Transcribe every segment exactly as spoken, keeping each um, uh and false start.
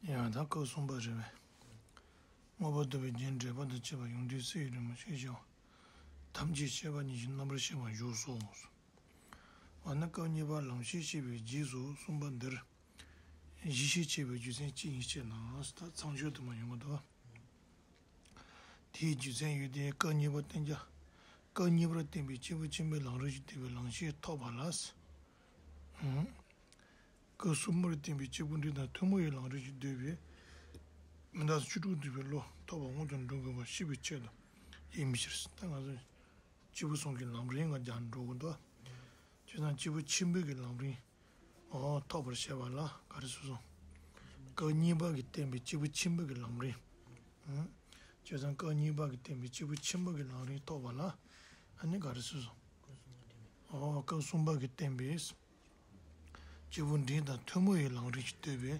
ཡང་དག་སྐབས་གསུམ་པ་རེད་པས། མངོན་པར་རྟོགས་པའི་རྒྱན་འགྲེལ་པ་དང་བཅས་པ་ཡོངས་འདུས་གསེར་གྱི་རི་མོ་ཞེས་བྱ་བ། ཐམས་ཅད་ཤེས་པ་ཉིད་ཀྱི་རྣམ་པར་ཤེས་པ་བཞུགས་སོ། འོ་ན་སྐབས་གཉིས་པ་ལམ་ཤེས་བཤད་པའི་རྗེས་སུ་གསུངས་པ་འདིར། གཞི་ཤེས་འཆད་པའི་རྒྱུ་མཚན་ཅི་ཡིན་ཞེ་ན། ད་མཚམས་སྦྱོར་དུ་མ་ཡོང་གི་འདུག་དེའི་རྒྱུ་མཚན་ཡོད་དེ། སྐབས་གཉིས་པ་བསྟན་བྱ། སྐབས་གཉིས་པར་བསྟན་པའི་སྐྱེས་བུ་ཆེན་པོའི་ལམ་རིམ་གྱིས་བསྡུས་པའི་ལམ་ཤེས་ཐོབ་པ་ལ། ཨང་། སྐབས་གསུམ་པར་བསྟན་པའི་སྐྱེས་བུ་འབྲིང་དང་ཐུན་མོང་བའི་ལམ་རིམ་གྱིས་བསྡུས་པའི་མི་རྟག་སོགས་བཅུ་དྲུག་བསྡུས་པའི་བློ་ཐོབ་པ་སྔོན་དུ་འགྲོ་དགོས་པ་ཤེས་པའི་ཆེད་དུ་ཡིན་པའི་ཕྱིར། ད་ང་ཚོ་སྐྱེས་བུ་གསུམ་གྱི་ལམ་རིམ་ང་རྒྱག་འགྲོ་དགོས་འདུག་བྱས་ཙང་སྐྱེས་བུ་ཆེན་པོའི་གི་ལམ་རིམ། འོ། ཐོབ་པར་བྱ་བ་ལ་ག་རེ་ཟེར་སོང་། སྐབས་གཉིས་པ་གིས་བསྟན་པའི་སྐྱེས་བུ་ཆེན་པོའི་གི་ལམ་རིམ། ཨང་། བྱས་ཙང་སྐབས་གཉིས་པ་གིས་བསྟན་པའི་སྐྱེས་བུ་ཆེན་པོའི་གི་ལམ་རིམ་ཐོབ་པ་ལ། ཨ་ནི་ག་རེ་ཟེར་སོང་། འོ། སྐབས་གསུམ་པ་གིས་བསྟན་པའི་སྐྱེས་བུ་འབྲིང་དང་ཐུན་མོང་བའི་ལམ་རིམ་གྱིས་བསྡུས་པའི་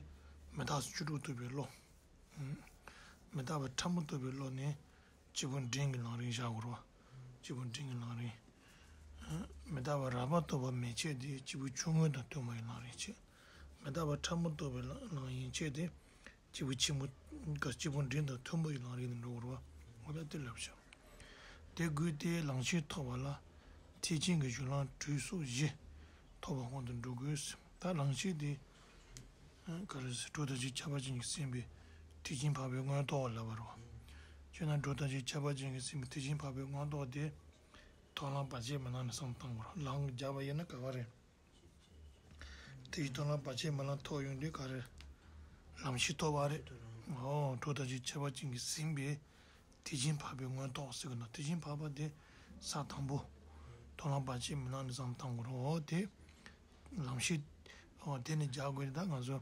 མི་རྟག་སོགས་བཅུ་དྲུག་རྟོགས་པའི་བློ། ཨང་། མི་རྟག་པ་ཕྲ་མོ་རྟོགས་པའི་བློ་ནི། སྐྱེས་བུ་འབྲིང་གི་ལམ་རིམ་བཞག་དགོས་རེད་བ། སྐྱེས་བུ་འབྲིང་གི་ལམ་རིམ། མི་རྟག་པ་རགས་པ་རྟོགས་པ་མན་ཆད་དེ་སྐྱེས་བུ་ཆུང་ངུ་དང་ཐུན་མོང་བའི་ལམ་རིམ་བྱེད། མི་རྟག་པ་ཕྲ་མོ་རྟོགས་པའི་ལམ་རིམ་བྱེད་དེ། སྐྱེས་བུ་ཆེན་པོ། སྐྱེས་བུ་འབྲིང་དང་ཐུན་མོང་བའི་ལམ་རིམ་དུ་འགྲོ་དགོས་རེད་བ། འོ་ད་དེ་ལབ་བྱ། དེ་དགོས་ཏེ་ལམ་ཤེས་ཐོབ་པ་ལ། ཐེག་ཆེན་གྱི་སྦྱོར་ལམ་དྲུག་སོགས་བཞི་ཐོབ་པ་སྔོན་དུ་འགྲོ་དགོས། ད་ལམ་ཤེས་དེ། ག་རེ་ཟེར། གྲོལ་སྡོད་ཀྱི་ཁྱབ་པ་ཅན་གྱི་སེམས་དཔའི་ཐེག་ཆེན་འཕགས་པའི་མངོན་རྟོགས་ལབ་པ་རེད་བ། བྱས་ན་གྲོལ་སྡོད་ཀྱི་ཁྱབ་པ་ཅན་གྱི་སེམས་དཔའི་ཐེག་ཆེན་འཕགས་པའི་མངོན་རྟོགས་དེ། མཐོང་ལམ་བར་ཆད་མེད་ལམ་ནས་བསམ་བཏང་བར་ལམ་རྒྱག་པ་ཡིན་ན་ག་བ་རེད། དེ་ཡི་མཐོང་ལམ་བར་ཆད་མེད་ལམ་ཐོབ་ཡོང་དུས་ག་རེ། ལམ་ཤེས་ཐོབ་པ་རེད། འོ། གྲོལ་སྡོད་ཀྱི་ཁྱབ་པ་ཅན་གྱི་སེམས་དཔའི་ཐེག་ཆེན་འཕགས་པའི་མངོན་རྟོགས་ཟེར་གི་འདུག་ཐེག་ཆེན་འཕགས་པ་དེ་ས་དང་པོ། མཐོང་ལམ་བར་ཆད་མེད་ལམ་ནས་བསམ་བཏང་དགོས་རེད། འོ་དེ། ལམ་ཤེས། འོ་དེ་ནི་རྒྱག་དགོས་རེད། ད་ང་ཚོ།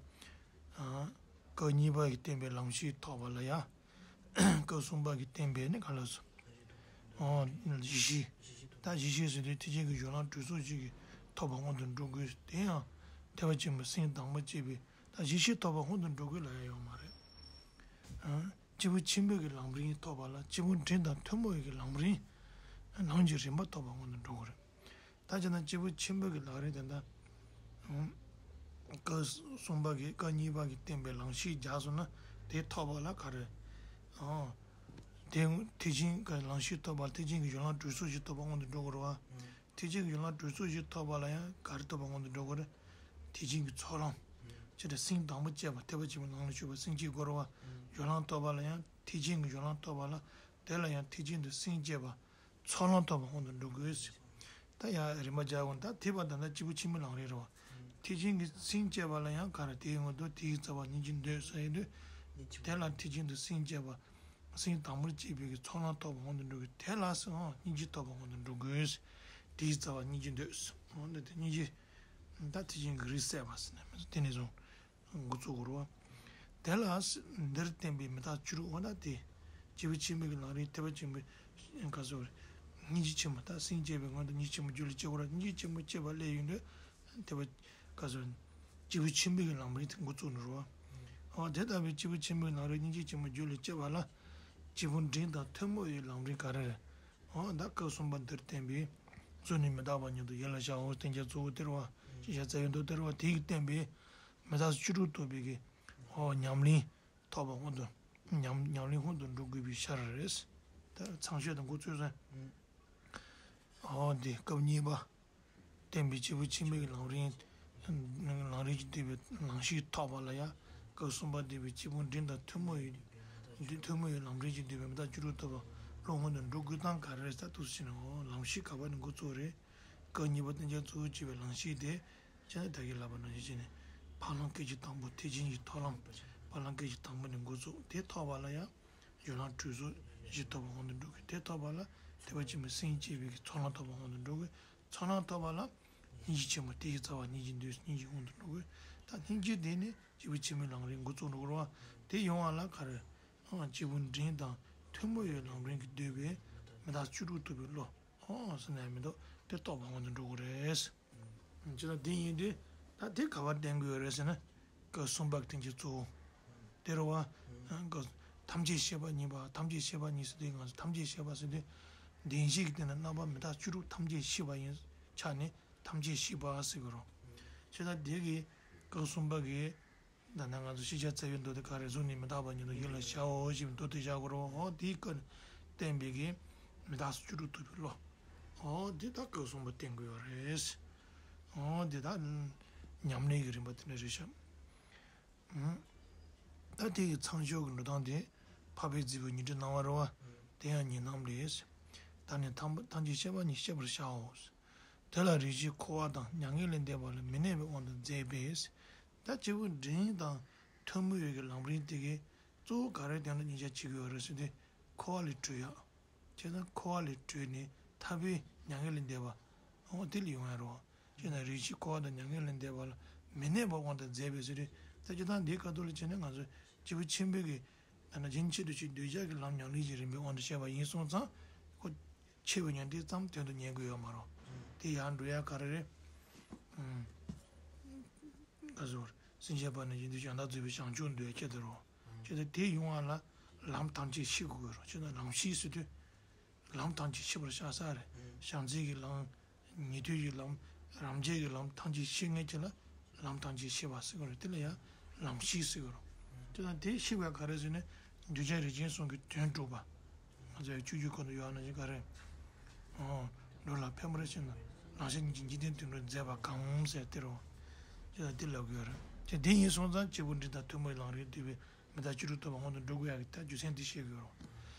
ཨ། སྐབས་གཉིས་པ་གིས་བསྟན་པའི་ལམ་ཤེས་ཐོབ་པ་ལ་ཡ། སྐབས་གསུམ་པ་གིས་བསྟན་པའི་ནི་ག་ལ་སོ། འོ། གཞི་ཤེས། ད་གཞི་ཤེས་ཟེར་དུས་ཐེག་ཆེན་གྱི་སྦྱོར་ལམ་དྲུག་སོགས་བཞི་གི་ཐོབ་པ་སྔོན་དུ་འགྲོ་དགོས། དེ་ཡང་ཐེག་པ་ཆེན་པོའི་སེམས་དང་པོ་བསྐྱེད་པའི་ད་གཞི་ཤེས་ཐོབ་པ་སྔོན་དུ་འགྲོ་དགོས་ལ་ཡ་ཡོད་མ་རེད། ཨ། སྐྱེས་བུ་ཆེན་པོའི་གི་ལམ་རིམ་ཐོབ་པ་ལ་སྐྱེས་བུ་འབྲིང་དང་ཐུན་མོང་བའི་གི་ལམ་རིམ། ལམ་གྱི་རིམ་པ་ཐོབ་པ་སྔོན་དུ་འགྲོ་དགོས་རེད། ད་བྱས་ན་སྐྱེས་བུ་ཆེན་པོའི་གི་ལམ་རིམ་དེ་འདྲ། སྐབས་གསུམ་པ་གིས། སྐབས་གཉིས་པ་གིས་བསྟན་པའི་ལམ་ཤེས་རྒྱག་སོང་ན་དེ་ཐོབ་པ་ལ་ག་རེ། ཨང་། དེ་ཐེག་ཆེན་གྱི་ལམ་ཤེས་ཐོབ་པ་ལ་ཐེག་ཆེན་གྱི་སྦྱོར་ལམ་དྲུག་སོགས་བཞི་ཐོབ་པ་སྔོན་དུ་འགྲོ་དགོས་རེད་བ། ཐེག་ཆེན་གྱི་སྦྱོར་ལམ་དྲུག་སོགས་བཞི་ཐོབ་པ་ལ་ཡང་ག་རེ་ཐོབ་པ་སྔོན་དུ་འགྲོ་དགོས་རེད། ཐེག་ཆེན་གྱི་ཚོགས་ལམ། ཅེས་སེམས་དང་པོ་བསྐྱེད་པ། ཐེག་པ་ཆེན་པོའི་ལམ་ལ་ཞུགས་པ་སེམས་བསྐྱེད་དགོས་རེད་བ། སྦྱོར་ལམ་ཐོབ་པ་ལ་ཡང་ཐེག་ཆེན་གྱི་སྦྱོར་ལམ་ཐོབ་པ་ལ། དེ་ལ་ཡང་ཐེག་ཆེན་དུ་སེམས་བསྐྱེད་པ། ཚོགས་ལམ་ཐོབ་པ་སྔོན་དུ་འགྲོ་དགོས། ད་ཡང་རིམ་པ་རྒྱག་དགོས། ད་ཐེག་པ་ད་ལྟ་སྐྱེས་བུ་ཆེན་པོའི་ལམ་རིམ་རེད་བ། ཐེག་ཆེན་གྱི་སེམས་བསྐྱེད་པ་ལ་ཡང་ག་རེ། དེའི་སྔོན་དུ་དེའི་རྩ་བ་སྙིང་རྗེ་འདོད་ཟེར་ཡོད་དུས། དེ་ལ་ཐེག་ཆེན་དུ་སེམས་བསྐྱེད་པ། སེམས་དང་པོར་བསྐྱེད་པའི་གི་ཚོགས་ལམ་ཐོབ་པ་སྔོན་དུ་འགྲོ་དགོས། དེ་ལ་སེམས་སྙིང་རྗེ་ཐོབ་པ་སྔོན་དུ་འགྲོ་དགོས། དེའི་རྩ་བ་སྙིང་རྗེ་འདོད། འོ་འདི་དེ་སྙིང་རྗེ། ད་ཐེག་ཆེན་གྱི་རིགས་སད་པ་ཟེར་ནས་དེ་ནས་བཟུང་། འགོ་བཙུགས་དགོས་རེད་བ། དེ་ལ་འདིར་བསྟན་པའི་མི་རྟག་བཅུ་དྲུག་འོ་ན་དེ། སྐྱེས་བུ་ཆེན་པོའི་གི་ལམ་རིམ་ཐེག་པ་ཆེན་པོའི། ག་ཟེར་བ་རེད། སྙིང་རྗེ་ཆེན་པོ། ད་སེམས་བསྐྱེད་པའི་སྔོན་དུ་སྙིང་རྗེ་ཆེན་པོ་རྒྱུད་ལ་སྐྱེ་དགོས་རེད། སྙིང་རྗེ་ཆེན་པོ་སྐྱེས་པ་སླེབས་ཡོང་དུས། ཐེག་པ། ག་ཟེར། སྐྱེས་བུ་ཆེན་པོའི་གི་ལམ་རིམ་དེ་འགོ་བཙུགས་ནས་རེད་བ། འོ་དེ་ལྟ་བུའི་སྐྱེས་བུ་ཆེན་པོའི་ལམ་རིམ་སྙིང་རྗེ་ཆེན་པོ་རྒྱུད་ལ་སྐྱེ་བ་ལ། སྐྱེས་བུ་འབྲིང་དང་ཐུན་མོང་བའི་ལམ་རིམ་ག་རེ་རེད། འོ་ད་སྐབས་གསུམ་པ་འདིར་བསྟན་པའི། གཟུགས་ནི་མི་རྟག་པ་ཉིད་དུ་ཡིད་ལ་བྱའོ། བསྟན་བྱ་གཙོ་བོ་དེ་རེད་བ། ཅེས་བྱ་རྩ་བའི་མདོ་དེ་རེད་བ། དེ་ཡིས་བསྟན་པའི་མི་རྟག་སོགས་བཅུ་དྲུག་རྟོགས་པའི་གི། འོ་ཉམས་ལེན་ཐོབ་པ་སྔོན་དུ། ཉམས་ཉམས་ལེན་སྔོན་དུ་འགྲོ་དགོས་པའི་ཕྱིར་རེད། ད་མཚམས་སྦྱོར་དང་འགོ་ཚུགས་སོང་། འོ་དེ་སྐབས་གཉིས་པ། བསྟན་པའི་སྐྱེས་བུ་ཆེན་པོའི་གི་ལམ་རིམ། ལམ་རིམ་གྱིས་བསྡུས་པའི་ལམ་ཤེས་ཐོབ་པ་ལ་ཡང་། སྐབས་གསུམ་པ་བསྡུས་པའི་སྐྱེས་བུ་འབྲིང་དང་ཐུན་མོང་བའི། ཐུན་མོང་བའི་ལམ་རིམ་གྱིས་བསྡུས་པའི་མི་རྟག་བཅུ་དྲུག་ཐོབ་པ་ལ་སྔོན་དུ་འགྲོ་དགོས་སྟངས་ག་རེ་རེད་ཟེར་དུས་ཕྱིན་ནས། འོ་ལམ་ཤེས་ག་པ་ནས་འགོ་བཙུགས་རེད། སྐབས་གཉིས་པ་བསྟན་བྱ་གཙོ་བོར་བྱས་པའི་ལམ་ཤེས་དེ། བྱས་ན་ད་གིན་ལབ་པ་ནང་བཞིན་བྱས་ནས། འཕགས་ལམ་སྐད་ཅིག་དང་པོ་ཐེག་ཆེན་གྱི་ཐོག་ལམ། འཕགས་ལམ་སྐད་ཅིག་དང་པོ་ནས་འགོ་བཙུགས། དེ་ཐོབ་པ་ལ་ཡང་། སྦྱོར་ལམ་དྲུག་སོགས་བཞི་ཐོབ་པ་སྔོན་དུ་འགྲོ་དགོས། དེ་ཐོབ་པ་ལ་ཐེག་པ་ཆེན་པོའི་སེམས་བསྐྱེད་པའི་གི་ཚོགས་ལམ་ཐོབ་པ་སྔོན་དུ་འགྲོ་དགོས། ཚོགས་ལམ་ཐོབ་པ་ལ་སྙིང་རྗེ་ཆེན་པོ། དེའི་རྩ་བ་སྙིང་རྗེ་འདོད། སྙིང་རྗེ་སྔོན་དུ་འགྲོ་དགོས། ད་སྙིང་རྗེ་དེ་ནི་སྐྱེས་བུ་ཆེན་པོའི་ལམ་རིམ་འགོ་བཙུགས་འགྲོ་དགོས་རེད་བ། དེ་ཡོང་བ་ལ་ག་རེ། སྐྱེས་བུ་འབྲིང་དང་ཐུན་མོང་བའི་ལམ་རིམ་གྱིས་བསྡུས་པའི་མི་རྟག་བཅུ་དྲུག་རྟོགས་པའི་བློ། ཨོ་ཟེར་ནས་མི་འདུག་དེ་རྟོགས་པ་སྔོན་དུ་འགྲོ་དགོས་རེད། བྱས་ན་དེ་ཡིན་དུས་ད་དེ་ག་པར་བསྟན་དགོས་རེད་ཟེར་ན། སྐབས་གསུམ་པ་གི་བསྟན་བྱ་གཙོ་བོ། དེ་རེད་བ། སྐབས་ཐམས་ཅད་ཤེས་པ་ཉིད་པ། ཐམས་ཅད་ཤེས་པ་ཉིད་ཟེར་དུས་ང་ཚོ་ཐམས་ཅད་ཤེས་པ་ཟེར་དུས། བདེན་བཞི་གི་སྟེང་ན་རྣམ་པ་མི་རྟག་བཅུ་དྲུག་ཐམས་ཅད་ཤེས་པ་ཡིན་ཆ་ནས་ཐམས་ཅད་ཤེས་པ་ཟེར་གི་རེད། བྱས་ཙང་དེ་གི་སྐབས་གསུམ་པ་གི་ད་ནི་ང་ཚོ་ཤེས་བྱ་བཙལ་བའི་མདོ་དེ་ག་རེ་གཟུགས་ནས་མི་རྟག་པ་ཉིད་དུ་ཡིད་ལ་བྱའོ་ཞེས་པའི་མདོ་དེ་བཞག་དགོས་རེད་བ། འོ་དེའི་སྐབས་ནས་བསྟན་པའི་གི་མི་རྟག་སོགས་བཅུ་དྲུག་ཐུབ་པའི་བློ། འོ་དེ་ད་སྐབས་གསུམ་པ་བསྟན་དགོས་ཡོད་རེད། འོ་དེ་ད་ཉམས་ལེན་གྱི་རིམ་པ་དེ་འདྲ་རེད་ཤག་ད་དེ་ཡི་ཚངས་སྤྱོད་ཀྱི་འགྲོ་སྟངས་དེ་འཕགས་པའི་རྫི་བོས་ཉི་ཁྲི་གནང་བ་རེད་བ། དེ་ཡང་ཉིན་ནམ་ལས། ད་ནི་ཐམས་ཐམས་ཅད་ཤེས་པ་ཉིད་ཤེས་པར་བྱའོ། དེ་ལ་རིགས་ཤེས་འཁོར་བ་དང་མྱ་ངན་ལས་འདས་པ་ལ་མི་གནས་པའི་དབང་དུ་མཛད་པས། ད་སྐྱེས་བུ་འབྲིང་དང་ཐུན་མོང་བའི་གི་ལམ་རིམ་དེ་གི་གཙོ་བོ་ག་རེ་དོན་ལ་ཉེ་ཆར་བྱེད་དགོས་པ་རེད་ཟེར་དུས་འཁོར་བ་ལས་གྲོལ་ཡག་བྱས་ཙང་འཁོར་བ་ལས་གྲོལ་ནས་ཐར་པའི་མྱ་ངན་ལས་འདས་པ། འོ་དེ་ལ་ཡོང་ཡ་རེད། བྱས་ན་རིགས་ཤེས་འཁོར་བ་དང་མྱ་ངན་ལས་འདས་པ་ལ་མི་གནས་པའི་དབང་དུ་མཛད་པའི་ཟེར་དུས་ད་སྤྱིར་བཏང་འདིའི་ཁ་ཐུག་ལ་བྱས་ན་ང་ཚོ་སྐྱེས་བུ་ཆེན་པོའི་གི་ད་ནི་རྒྱུན་ཆད་དུ་ཞིག་འདོད་ཆགས་ཀྱི་ལམ་ཉམས་ལེན་གྱི་རིམ་པའི་དབང་དུ་བྱས་པ་ཡིན་སོང་ཙང་ཁོ་ཆེ་བའི་ཉམས་དེ་ཙམ་དོན་དུ་གཉེར་དགོས་ཡོད་མ་རེད། དེ་ཡར་འགྲོ་ཡ་ག་རེ་རེད། ཨུམ། ག་ཟེར་སེམས་ཅན་པ་ནི་ཡིན་དུས་གཞན་དག་རྫོགས་པའི་བྱང་ཆུབ་འདོད་ཡ་ཁྱད་དུ་རུང་། ཁྱད་དུ་དེ་ཡོང་བ་ལ་ལམ་ཐམས་ཅད་ཤེས་དགོས་རེད། ཁྱེད་ན་ལམ་ཤེས་ཟེར་དུས་ལམ་ཐམས་ཅད་ཤེས་པར་བྱ་ས་རེད། བྱང་སེམས་ཀྱི་ལམ། ཉན་ཐོས་ཀྱི་ལམ། རང་རྒྱལ་གྱི་ལམ་ཐམས་ཅད་ཤེས་མཁན་ཅིག་ལ་ལམ་ཐམས་ཅད་ཤེས་པ་ཟེར་དགོས་རེད། དེ་ལ་ཡང་ལམ་ཤེས་ཟེར་དགོས་རེད། དེ་དང་དེ་ཤེས་པ་ག་རེ་ཟེར་ན་གདུལ་བྱ་རིགས་ཅན་གསུམ་གྱི་དོན་སྒྲུབ་པ། ང་ཚོའི་སྤྱོད་འཇུག་ཁོ་ན་ཡོད་ན་ཅིག་ག་རེ། འགྲོ་ལ་ཕན་པར་བྱེད་ན་ལང་ཤ་ཉིད་ཀྱི་འཇིག་རྟེན་དོན་སྒྲུབ་མཛད་པ་གང་ཟེར་དེ་རེད། དེ་ལ་དེ་ལབ་དགོས་རེད། དེ་དེ་ཡིན་སོང་ཙང་སྐྱེས་བུ་འབྲིང་དང་ཐུན་མོང་ལམ་རིམ་བསྡུས་པའི་མི་རྟག་བཅུ་དྲུག་ཐོབ་པ་སྔོན་དུ་འགྲོ་དགོས་ཡག་གི་ད་རྒྱུ་མཚན་དེ་ཤེས་དགོས་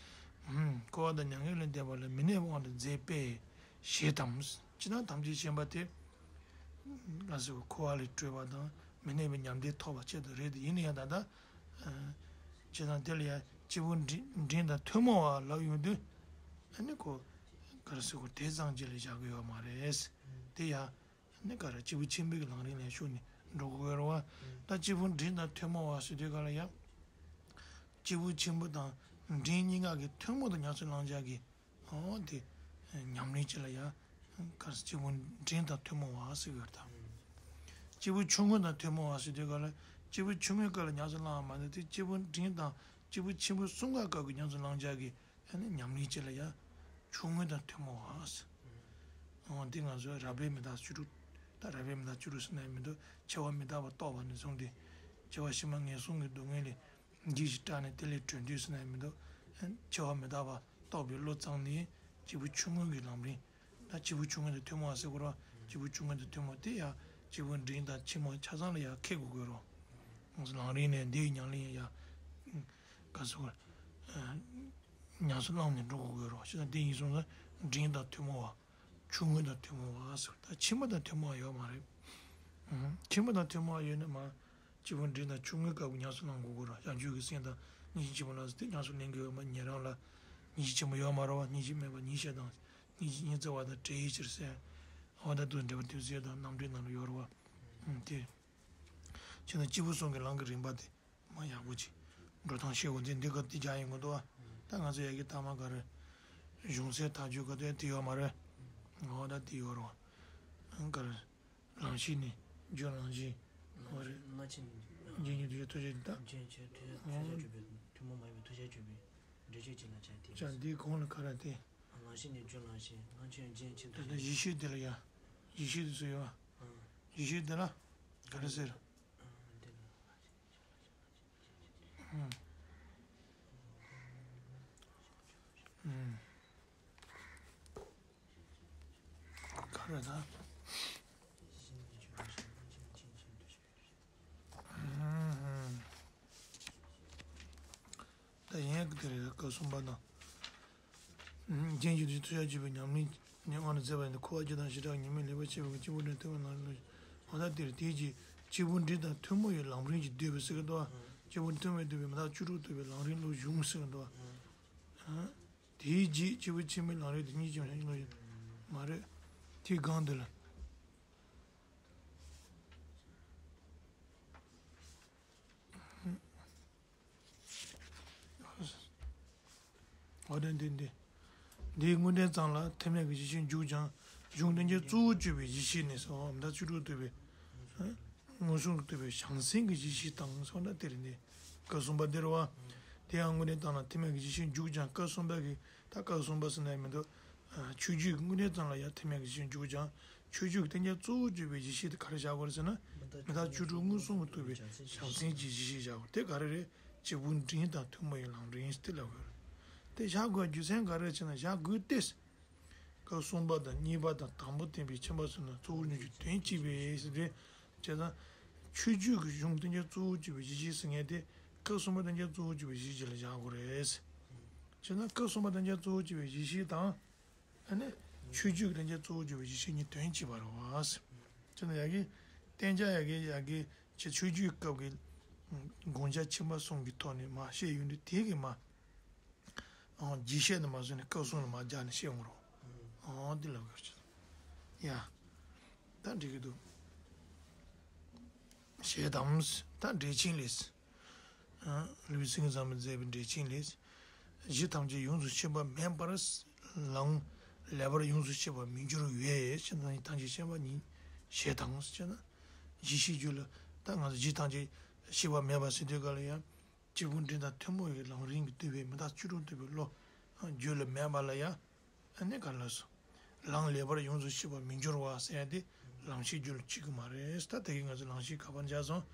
རེད། འཁོར་བ་དང་མྱ་ངན་ལས་འདས་པ་ལ་མི་གནས་པའི་དབང་དུ་མཛད་པས་ཞེས་དང་། ཅི་ན་ཐམས་ཅད་མཁྱེན་པ་དེ། ལ་སོགས་འཁོར་བ་ལས་གྲོལ་བ་དང་མི་གནས་པའི་ཉམས་ལྡན་ཐོབ་པ་ཆེད་དུ་རེད་དེ་ཡིན་ན་ཡང་ད་ལྟ། ཅི་དང་དེ་ལ་ཡང་སྐྱེས་བུ་འབྲིང་འབྲིང་དང་ཐུན་མོང་བ་ལབ་ཡོང་དུས། ཨ་ནི་ཁོ་ག་རེ་ཟེར་དགོས་དེ་ཙམ་ཅིག་ལ་བཞག་གི་ཡོད་མ་རེད། དེ་ཡང་ནི་ག་རེ་སྐྱེས་བུ་ཆེན་པོའི་གི་ལམ་རིམ་ལ་ཞུགས་ནས་འགྲོ་དགོས་རེད་བ། ད་སྐྱེས་བུ་འབྲིང་དང་ཐུན་མོང་བ་ཟེར་དུས་ག་ལ་ཡང་། སྐྱེས་བུ་ཆེན་པོ་དང་འབྲིང་གཉིས་ཀ་གི་ཐུན་མོང་དུ་ཉམས་སུ་བླང་བྱ་གི་འོ་དེ་ཉམས་ལེན་ཅིག་ལ་ཡང་ག་རེ་སྐྱེས་བུ་འབྲིང་དང་ཐུན་མོང་བ་ཟེར་གི་ཡོད་དམ། སྐྱེས་བུ་ཆུང་ངུ་དང་ཐུན་མོང་བ་ཟེར་དུས་ག་ལ་སྐྱེས་བུ་ཆུང་ངུའི་སྐབས་ལ་ཉམས་སུ་བླང་བ་མ་ཟད་དེ་སྐྱེས་བུ་འབྲིང་དང་སྐྱེས་བུ་ཆེན་པོ་གསུམ་ཀ་སྐབས་ཀྱི་ཉམས་སུ་བླང་བྱ་གི་ཨ་ནི་ཉམས་ལེན་ཅིག་ལ་ཡང་ཆུང་ངུ་དང་ཐུན་མོང་བ། འོ་འདི་ང་ཚོ་རགས་པའི་མི་རྟག་བཅུ་དྲུག་ད་རགས་པའི་མི་རྟག་བཅུ་དྲུག་ཟེར་ན་ཡང་མི་འདུག་སྐྱེ་བ་མི་རྟག་པ་རྟོགས་པ་ནས་བཟུང་སྟེ། སྐྱེ་བ་ཕྱི་མ་ངན་སོང་གི་སྡུག་བསྔལ་ལས་འཇིགས་ཤིང་སྐྲག་ནས་དེ་ལས་གྲོལ་འདོད་ཟེར་ན་ཡང་མི་འདུག་སྐྱེ་བ་མི་རྟག་པ་རྟོགས་པའི་བློ་བཅངས་ནས་སྐྱེས་བུ་ཆུང་ངུ་གི་ལམ་རིམ། ད་སྐྱེས་བུ་ཆུང་ངུ་དང་ཐུན་མོང་བ་ཟེར་དགོས་རེད། སྐྱེས་བུ་ཆུང་ངུ་དང་ཐུན་མོང་དེ་ཡང་སྐྱེས་བུ་འབྲིང་དང་ཆེན་མོ་ཆ་ཚང་ལ་ཡང་ཁེགས་དགོས་དགོས་རེད། ལམ་རིམ་ནས་འདིའི་ཉམས་ལེན་ཡང་ག་ཟེར་དགོས་རེད། ཉམས་སུ་བླངས་ནས་འགྲོ་དགོས་ཀྱི་རེད། ཞེ་ན་འདི་ཡིན་སོང་ཙང་འབྲིང་དང་ཐུན་མོང་བ། ཆུང་ངུ་དང་ཐུན་མོང་བ་ཟེར། ད་ཆེན་པོ་དང་ཐུན་མོང་བ་ཡོད་མ་རེད། ཨུམ། ཆེན་པོ་དང་ཐུན་མོང་བ་ཡོད་ན་མ། སྐྱེས་བུ་འབྲིང་དང་ཆུང་ངུའི་སྐབས་ཀྱི་ཉམས་སུ་བླང་དགོས་ཀྱི་རེད། བྱང་ཆུབ་ཀྱི་སེམས་དང་སྙིང་རྗེ་ཆེན་པོ་ལ་སོགས་ཏེ་ཉམས་སུ་ལེན་དགོས་ཡོད་མ། ཉན་རང་ལ་སྙིང་རྗེ་ཆེན་པོ་ཡོད་མ་རེད་བ། སྙིང་རྗེ་མེད་པ་ཉིད་བཤད་དང་། སྙིང་རྗེ་སྙིང་བརྩེ་བ་དང་བྲལ་བའི་ཕྱིར་ཟེར། འོ་ད་དུ་འབྲེལ་བ་དུས་ཚོད་དང་རྣམ་འགྲེལ་ནང་ལ་ཡོད་རེད་བ། ཨུམ། དེ། བྱས་ན་སྐྱེས་བུ་གསུམ་གྱི་ལམ་གྱི་རིམ་པ་དེ། མ་ཡག་པོ་ཅིག་འགྲོ་སྟངས་ཤེས་དགོས་འདི་འདི་ག་འདི་རྒྱག་ཡིན་དགོས་འདུག་བ། ད་ང་ཚོ་ཡ་གི་ཐ་མ་ག་རེ། གཞུང་སའི་ཐག་གཅོད་ག་དོན་དེ་ཡོད་མ་རེད། འོ་ད་དེ་ཡོད་རེད་བ། ག་རེ། ལམ་ཤེས་ནི་རྒྱུ་ལམ་ཤེས། འོ་རེད། སྔ་ཕྱི་ནི། རྗེས་ཉིད་དུ་ཡོད་ཐུགས་རྗེ་ད། རྗེས་ཆོས་ཐུགས་ཐུགས་རྗེ་བརྗོད་པའི་ཐུན་མོང་མ་ཡིན་པའི་ཐུགས་རྗེ་བརྗོད་པའི་འགྲེལ་བརྗོད་ཅིག་ལ་བྱ་སྟེ། བྱ་འདིའི་གོང་ལ་ག་རེ་སྟེ། ལམ་ཤེས་ནི་རྒྱུ་ལམ་ཤེས། སྔ་ཕྱི་རྗེས་ཉིད་དུ། ད་ལྟ་ཡིད་ཤེས་དེ་ལ་ཡ། ཡིད་ཤེས་དེ་ཚོ་ཡོད་བ། ཡིད་ཤེས་དེ་ལ་ག་རེ་ཟེར། ག་རེ་ད། ད་ཡན་གྱི་དེ་རེད། སྐབས་གསུམ་པ་དང་། རྒྱན་གྱི་དུས་ཐུགས་རྗེ་བརྗོད་པའི་ཉམས་ལེན་ནི་དབང་དུ་མཛད་པ་ཡིན་ཏེ། འཁོར་བ་སྐྱེ་དང་ཞེས་གྲགས་ཉེས་དམིགས་ལེགས་པར་ཕྱེ་བའི་སྐྱེས་བུ་འབྲིང་ཐུན་མོང་ལམ་རིམ་ལུགས། འོ་ད་དེར་དེའི་རྗེས་སྐྱེས་བུ་འབྲིང་དང་ཐུན་མོང་བའི་ལམ་རིམ་གྱིས་བསྡུས་པའི་ཟེར་གི་འདུག་བ། སྐྱེས་བུ་ཐུན་མོང་བསྡུས་པའི་མི་རྟག་བཅུ་དྲུག་བསྡུས་པའི་ལམ་རིམ་ལུགས་གཞུང་ཟེར་གི་འདུག་བ། དེའི་རྗེས་སྐྱེས་བུ་ཆེན་པོའི་ལམ་རིམ་དེ་གཉིས་ཀྱང་ཡིན་ལུགས་མ་རེད། དེའི་སྒང་དེ་ལ། འོ་དེ་འདི་འདི། འདིའི་དངོས་འབྲེལ་ཙམ་ལ་ཐ་མལ་གྱི་ཡིད་ཤེས་འཇུག་ཀྱང་གཞུང་གཏན་ཚིགས་གཙོ་བོ་གཅོད་པའི་ཡིད་ཤེས་ནི་སོ་མི་རྟག་བཅུ་དྲུག་བསྡུས་པའི། མངོན་སུམ་དུ་བསྡུས་པའི་བྱང་སེམས་ཀྱི་ཡིད་ཤེས་དང་སོགས་ན་དེར་འདི། སྐབས་གསུམ་པ་འདིར་བ། དེ་ཡང་དངོས་འབྲེལ་ཙམ་ལ་ཐ་མལ་གྱི་ཡིད་ཤེས་འཇུག་ཀྱང་སྐབས་གསུམ་པ་གི་ད་སྐབས་གསུམ་པ་ཟེར་ན་ཡང་མི་འདུག་ཆོས་བརྒྱུད་ཀྱི་དངོས་འབྲེལ་ཙམ་ལ་ཡང་ཐ་མལ་གྱི་ཡིད་ཤེས་འཇུག་ཀྱང་ཆོས་བརྒྱུད་ཀྱི་གཏན་ཚིགས་གཙོ་བོ་གཅོད་པའི་ཡིད་ཤེས་དེ་ག་རེ་བཞག་དགོས་རེད་ཟེར་ན། མི་རྟག་བཅུ་དྲུག་མངོན་སུམ་གྱིས་རྟོགས་པའི་བྱང་སེམས་ཀྱི་གཞི་ཞེས་བྱའོ། དེ་ག་རེ་རེད། སྐྱེས་བུ་འབྲིང་དང་ཐུན་མོང་བའི་ལམ་རིམ་ཞེས་དེ་ལབ་དགོས་རེད། དེ་བཞག་དགོས་རྒྱུ་མཚན་ག་རེ་རེད་ཅེ་ན། བཞག་དགོས་ཏེ། སྐབས་གསུམ་པ་དང་གཉིས་པ་དང་དང་པོ་བསྟན་པའི་ཁྱད་པར་སོགས་ནི་གཙོ་བོར་འཇོག་རྒྱུ་དོན་གཅིག་པས་ཟེར་ཏེ། བྱས་ཙང་། ཆོས་བརྒྱུད་ཀྱི་གཞུང་བསྟན་བྱ་གཙོ་བོར་གྱུར་པའི་གཞི་ཤེས་ཟེར་མཁན་དེ། སྐབས་གསུམ་པ་བསྟན་བྱ་གཙོ་བོར་གྱུར་པའི་གཞི་ཅིག་ལ་བཞག་དགོས་རེད། བྱས་ཙང་སྐབས་གསུམ་པ་བསྟན་བྱ་གཙོ་བོར་གྱུར་པའི་གཞི་ཤེས་དང་། ཨ་ནི། ཆོས་བརྒྱུད་ཀྱི་བསྟན་བྱ་གཙོ་བོར་གྱུར་པའི་གཞི་ཤེས་གཉིས་དོན་གཅིག་པ་རེད་བ། བྱས་ཙང་ཡ་གི། བསྟན་བྱ་ཡ་གི་ཡ་གི། ཆོས་བརྒྱུད་སྐབས་ཀྱི། དགོངས་འཆར་ཆེན་པོ་གསུམ་གྱི་ཐོག་ནས་མར་བཤད་ཡོང་དུས་དེ་གི་མར། ཨང་། རྒྱས་བཤད་དུ་མ་བཟོས་ནས་སྐབས་གསུམ་ལ་མར་སྦྱར་ནས་བཤད་འོང་རོགས། ཨང་། འདི་ལབ་དགོས་ཀྱི། ཡ། ད་འགྲིག་གི་འདུག་ཞེས་དང་། ད་འགྲེལ་ཆེན་ལས། ཨང་། ལུས་སེང་གེ་བཟང་པོས་མཛད་པའི་འགྲེལ་ཆེན་ལས། གཞི་ཐམས་ཅད་ཡོངས་སུ་ཤེས་པ་མེད་པར། ལམ་ལེགས་པར་ཡོངས་སུ་ཤེས་པར་མི་འགྱུར་བས། ཞེས་དང་། ཐམས་ཅད་ཤེས་པ་ཉིད་ཞེས་དང་ཟེར་ན། གཞི་ཤེས་རྒྱུད་ལ། ད་ང་ཚོ་གཞི་ཐམས་ཅད་ཤེས་པ་མེད་པ་ཟེར་དུས་ག་ལ་ཡང་། སྐྱེས་བུ་འབྲིང་དང་ཐུན་མོང་བའི་ལམ་རིམ་གྱིས་བསྡུས་པའི་མི་རྟག་བཅུ་དྲུག་རྟོགས་པའི་བློ་རྒྱུད་ལ་མེད་པ་ལ་ཡང་། ཨ་ནི་ག་ལ་སོ། ལམ་ལེགས་པར་ཡོངས་སུ་ཤེས་པར་མི་འགྱུར་བ་ཟེར་ཡ་དེ་ལམ་ཤེས་རྒྱུད་ལ་བཅུག་གི་མ་རེད། ད་དེ་གི་ང་ཚོ་ལམ་ཤེས་ག་པར་འཇགས་སོང་།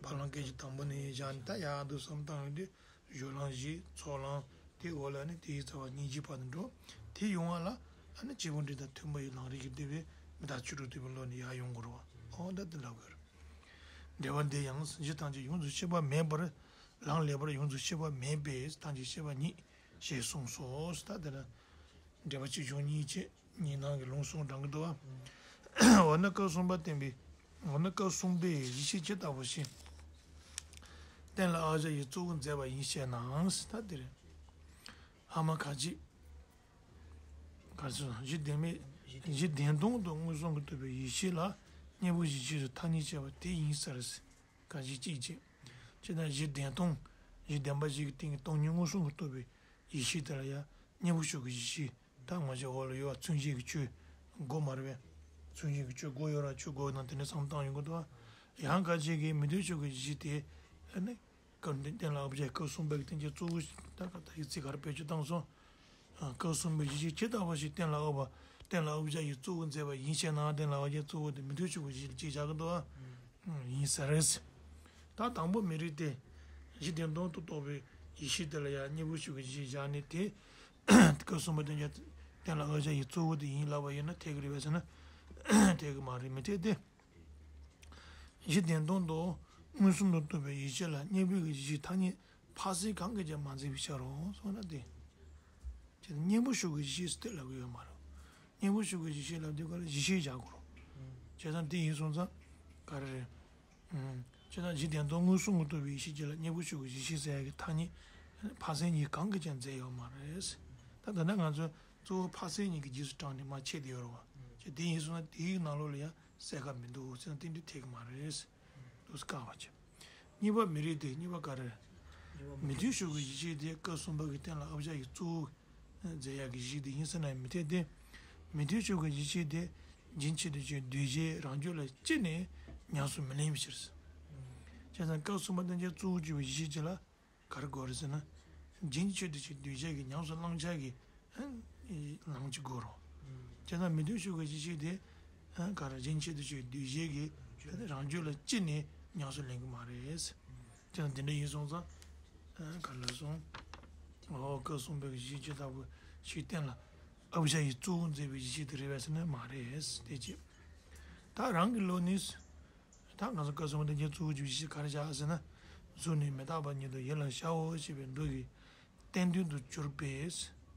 བར་ལམ་སྐད་ཅིག་དང་པོ་ནས་བཞག་ནས་ད་ཡག་འདུག་བསམ་བཏང་ཡོང་དུས། སྦྱོར་ལམ་བཞི། ཚོགས་ལམ། དེའི་འོག་ལ་ནི་དེའི་རྩ་བ་སྙིང་རྗེའི་བར་དུ་འགྲོ། དེ་ཡོང་བ་ལ་ཨ་ནི་སྐྱེས་བུ་འབྲིང་དང་ཐུན་མོང་བའི་ལམ་རིམ་གྱིས་བསྡུས་པའི་མི་རྟག་བཅུ་དྲུག་རྟོགས་པའི་བློ་ནི་ཡར་ཡོང་དགོས་རེད་བ། ཨོ་ད་འདི་ལབ་དགོས་རེད། འགྲེལ་པ་འདི་ཡང་། གཞི་ཐམས་ཅད་ཡོངས་སུ་ཤེས་པ་མེད་པར། ལམ་ལེགས་པར་ཡོངས་སུ་ཤེས་པ་མེད་པས་ཐམས་ཅད་ཤེས་པ་ཉིད་ཞེས་གསུངས་སོ། ད་དེ་ལ་འགྲེལ་པ་གཅིག་བྱུང་གཉིས་བྱས། གཉིས་ནང་གི་ལུང་གསུམ་དྲངས་ཀྱི་འདུག་བ། འོ་ན་སྐབས་གསུམ་པ་བསྟན་པའི། འོ་ན་སྐབས་གསུམ་པའི་གཞི་ཤེས་ཇི་ལྟ་བུ་ཞིག་གཏན་ལ་དབབ་བྱ་ཡི་གཙོ་བོར་མཛད་པ་ཡིན་ཞེ་ན། ད་དེ་རེད། ཧ་མ་ག་ཅི། ག་ཚོད། གཞི་བདེན་མེད། གཞི་བདེན་སྟོང་དུ་མངོན་སུམ་གྱིས་རྟོགས་པའི་ཡེ་ཤེས་ལ་གཉེན་པོ་གཞི་ཤེས་སུ་ཐ་སྙད་བྱ་བ་དེ་ཡིན་ཟེར། ག་ཞིག་གཅིག་བྱས། ཅེ་ན་གཞི་བདེན་སྟོང་། གཞི་བདེན་པ་ཞིག་གི་སྟེང་གི་སྟོང་ཉིད་མངོན་སུམ་གྱིས་རྟོགས་པའི་ཡེ་ཤེས་དེ་ལ་ཡང་གཉེན་པོ་ཤུགས་ཀྱི་གཞི་ཤེས། ད་ང་ཚོའི་འོག་ལ་ཡོད་པ་མཚན་ཉིད་ཀྱི་ཆོས་དགུ་མ་རེད་པས། མཚན་ཉིད་ཀྱི་ཆོས་དགུ་ཡོད་ར། ཆོས་དགུ་ནང་དེ་འདྲ་བསམ་བཏང་ཡོང་གི་འདུག་ཡང་ཁ་ཅིག་གིས་མི་མཐུན་ཕྱོགས་ཀྱི་གཞི་ཤེས་དེ། ཨ་ནི། སྐབས་འདི་གཏན་ལ་དབབ་བྱ་སྐབས་གསུམ་པའི་བསྟན་བྱའི་གཙོ་བོ། ད་ག་ད་ཡིག་ཚིག་ག་རེ་བེད་སྤྱོད་བཏང་སོང་། སྐབས་གསུམ་པའི་གཞི་ཤེས་ཇི་ལྟ་བ་ཞིག་གཏན་ལ་དབབ་པ། གཏན་ལ་དབབ་བྱ་ཡི་གཙོ་བོར་མཛད་པ་ཡིན་ཞེ་ན། གཏན་ལ་དབབ་བྱའི་གཙོ་བོ་དེ་མི་མཐུན་ཕྱོགས་ཀྱི་གཞི་ལ་གཅིག་བཞག་གི་འདུག་ཨ། ཡིན་ས་རེད། ད་དང་པོ་མི་རིགས་ཏེ། གཞི་བདེན་སྟོང་དུ་རྟོགས་པའི་ཡེ་ཤེས་དེ་ལ་ཡང་གཉེན་པོ་ཤུགས་ཀྱི་གཞི་བཞག་ནས་དེ། སྐབས་གསུམ་པ་བསྟན་བྱ་གཏན་ལ་དབབ་བྱ་ཡི་གཙོ་བོ་དེ་ཡིན་ལབ་པ་ཡིན་ན་འཐད་ཀྱི་རེད་པས་ཟེར་ན། འཐད་ཀྱི་མ་རེད། མི་འཐད་དེ། གཞི་བདེན་སྟོང་དུ་མངོན་སུམ་དུ་རྟོགས་པའི་ཡེ་ཤེས་ལ་གཉེན་པོའི་གཞི་ཤེས་ཐ་སྙད་ཕ་སེ་གང་གིས་ཀྱང་མ་འཛིན་པའི་ཕྱིར་རོ་གསུངས་ན་དེ། ཅེས་གཉེན་པོ་ཤུགས་ཀྱི་གཞི་ཤེས་སུ་དེ་ལབ་ཀྱི་ཡོད་མ་རེད། གཉེན་པོ་ཤུགས་ཀྱི་གཞི་ཤེས་ལབ་དུས་ག་ལ་གཞི་ཤེས་བཞག་དགོས་རེད། བྱས་ཙང་དེ་ཡིན་སོང་ཙང་ག་རེ་རེད། བྱས་ཙང་གཞི་བདེན་སྟོང་མངོན་སུམ་དུ་རྟོགས་པའི་ཡེ་ཤེས་ཀྱི་ལ་གཉེན་པོ་ཤུགས་ཀྱི་གཞི་ཤེས་ཟེར་ཡ་གི་ཐ་སྙད་ཕ་སེ་གཉིས་གང་གིས་ཀྱང་འཛིན་ཡོད་མ་རེད། ད་ད་ལྟ་ང་ཚོས་གཙོ་བོ་ཕ་སེ་གཉིས་ཀྱི་རྗེས་སུ་འབྲངས་ནས་མར་ཕྱེ་བསྡད་ཡོད་རེད་བ། ཅེས་དེ་ཡིན་སོང་ན་དེའི་ནང་ལོགས་ལ་ཡང་གསལ་ཁ་མི་འདུག་ཟེར་ན་དེ་འདྲ་འཐད་ཀྱི་མ་རེད། འདུག་སེ་བཀག་པ་བྱས། གཉིས་པ་མི་རིགས་ཏེ། གཉིས་པ་ག་རེ། མི་མཐུན་ཕྱོགས་ཀྱི་གཞི་ཤེས་དེ་སྐབས་གསུམ་པ་གི་གཏན་ལ་དབབ་བྱ་ཡི་གཙོ་བོར་མཛད་ཡག་གི་གཞི་དེ་ཡིན་ཟེར་ན་མི་འཐད་དེ། མི་མཐུན་ཕྱོགས་ཀྱི་གཞི་ཤེས་དེ་རྒྱུན་ཆད་དུ་གྱུར་གདུལ་བྱའི་རང་རྒྱུད་ལ་ཅི་ནས་ཉམས་སུ་མི་ལེན་པའི་ཕྱིར། བྱས་ཙང་སྐབས་གསུམ་པ་བསྟན་བྱ་གཙོ་བོར་གྱུར་པའི་གཞི་ཤེས་ཅིག་ལ། ག་རེ་དགོས་རེད་ཟེར་ན། རྒྱུན་ཆད་དུ་གྱུར་གདུལ་བྱ་གི་ཉམས་སུ་བླང་བྱ་གི་ལམ་གཅིག་དགོས་རེད། བྱས་ཙང་མི་མཐུན་ཕྱོགས་ཀྱི་གཞི་ཤེས་དེ། ག་རེ་རྒྱུན་ཆད་དུ་གྱུར་གདུལ་བྱ་གི་རང་རྒྱུད་ལ་ཅི་ནས་ཉམས་སུ་ལེན་གྱི་མ་རེད། བྱས་ཙང་དེ་འདྲ་ཡིན་སོང་ཙང་། ག་རེ་ལབ་སོང་། འོ་སྐབས་གསུམ་པའི་གཞི་ཤེས་ལྟ་བུ་ཞིག་གཏན་ལ་དབབ་བྱ་ཡི་གཙོ་བོར་མཛད་པའི་གཞི་ཤེས་དེ་རེད་པས་ཟེར་ན་མ་རེད། དེ་གཅིག་ད་རང་གི་བློ་ནི། ད་ང་ཚོ་སྐབས་གསུམ་པ་བསྟན་བྱ་གཙོ་བོར་གྱུར་པའི་གཞི་ཤེས་ག་རེ་བཞག་ཟེར་ན། གཟུགས་ནི་མི་རྟག་པ་ཉིད་དོ་ཡིད་ལ་བྱའོ་ཞེས་པའི་མདོ་ཡི་བསྟན་དོན་དུ་གྱུར་པས།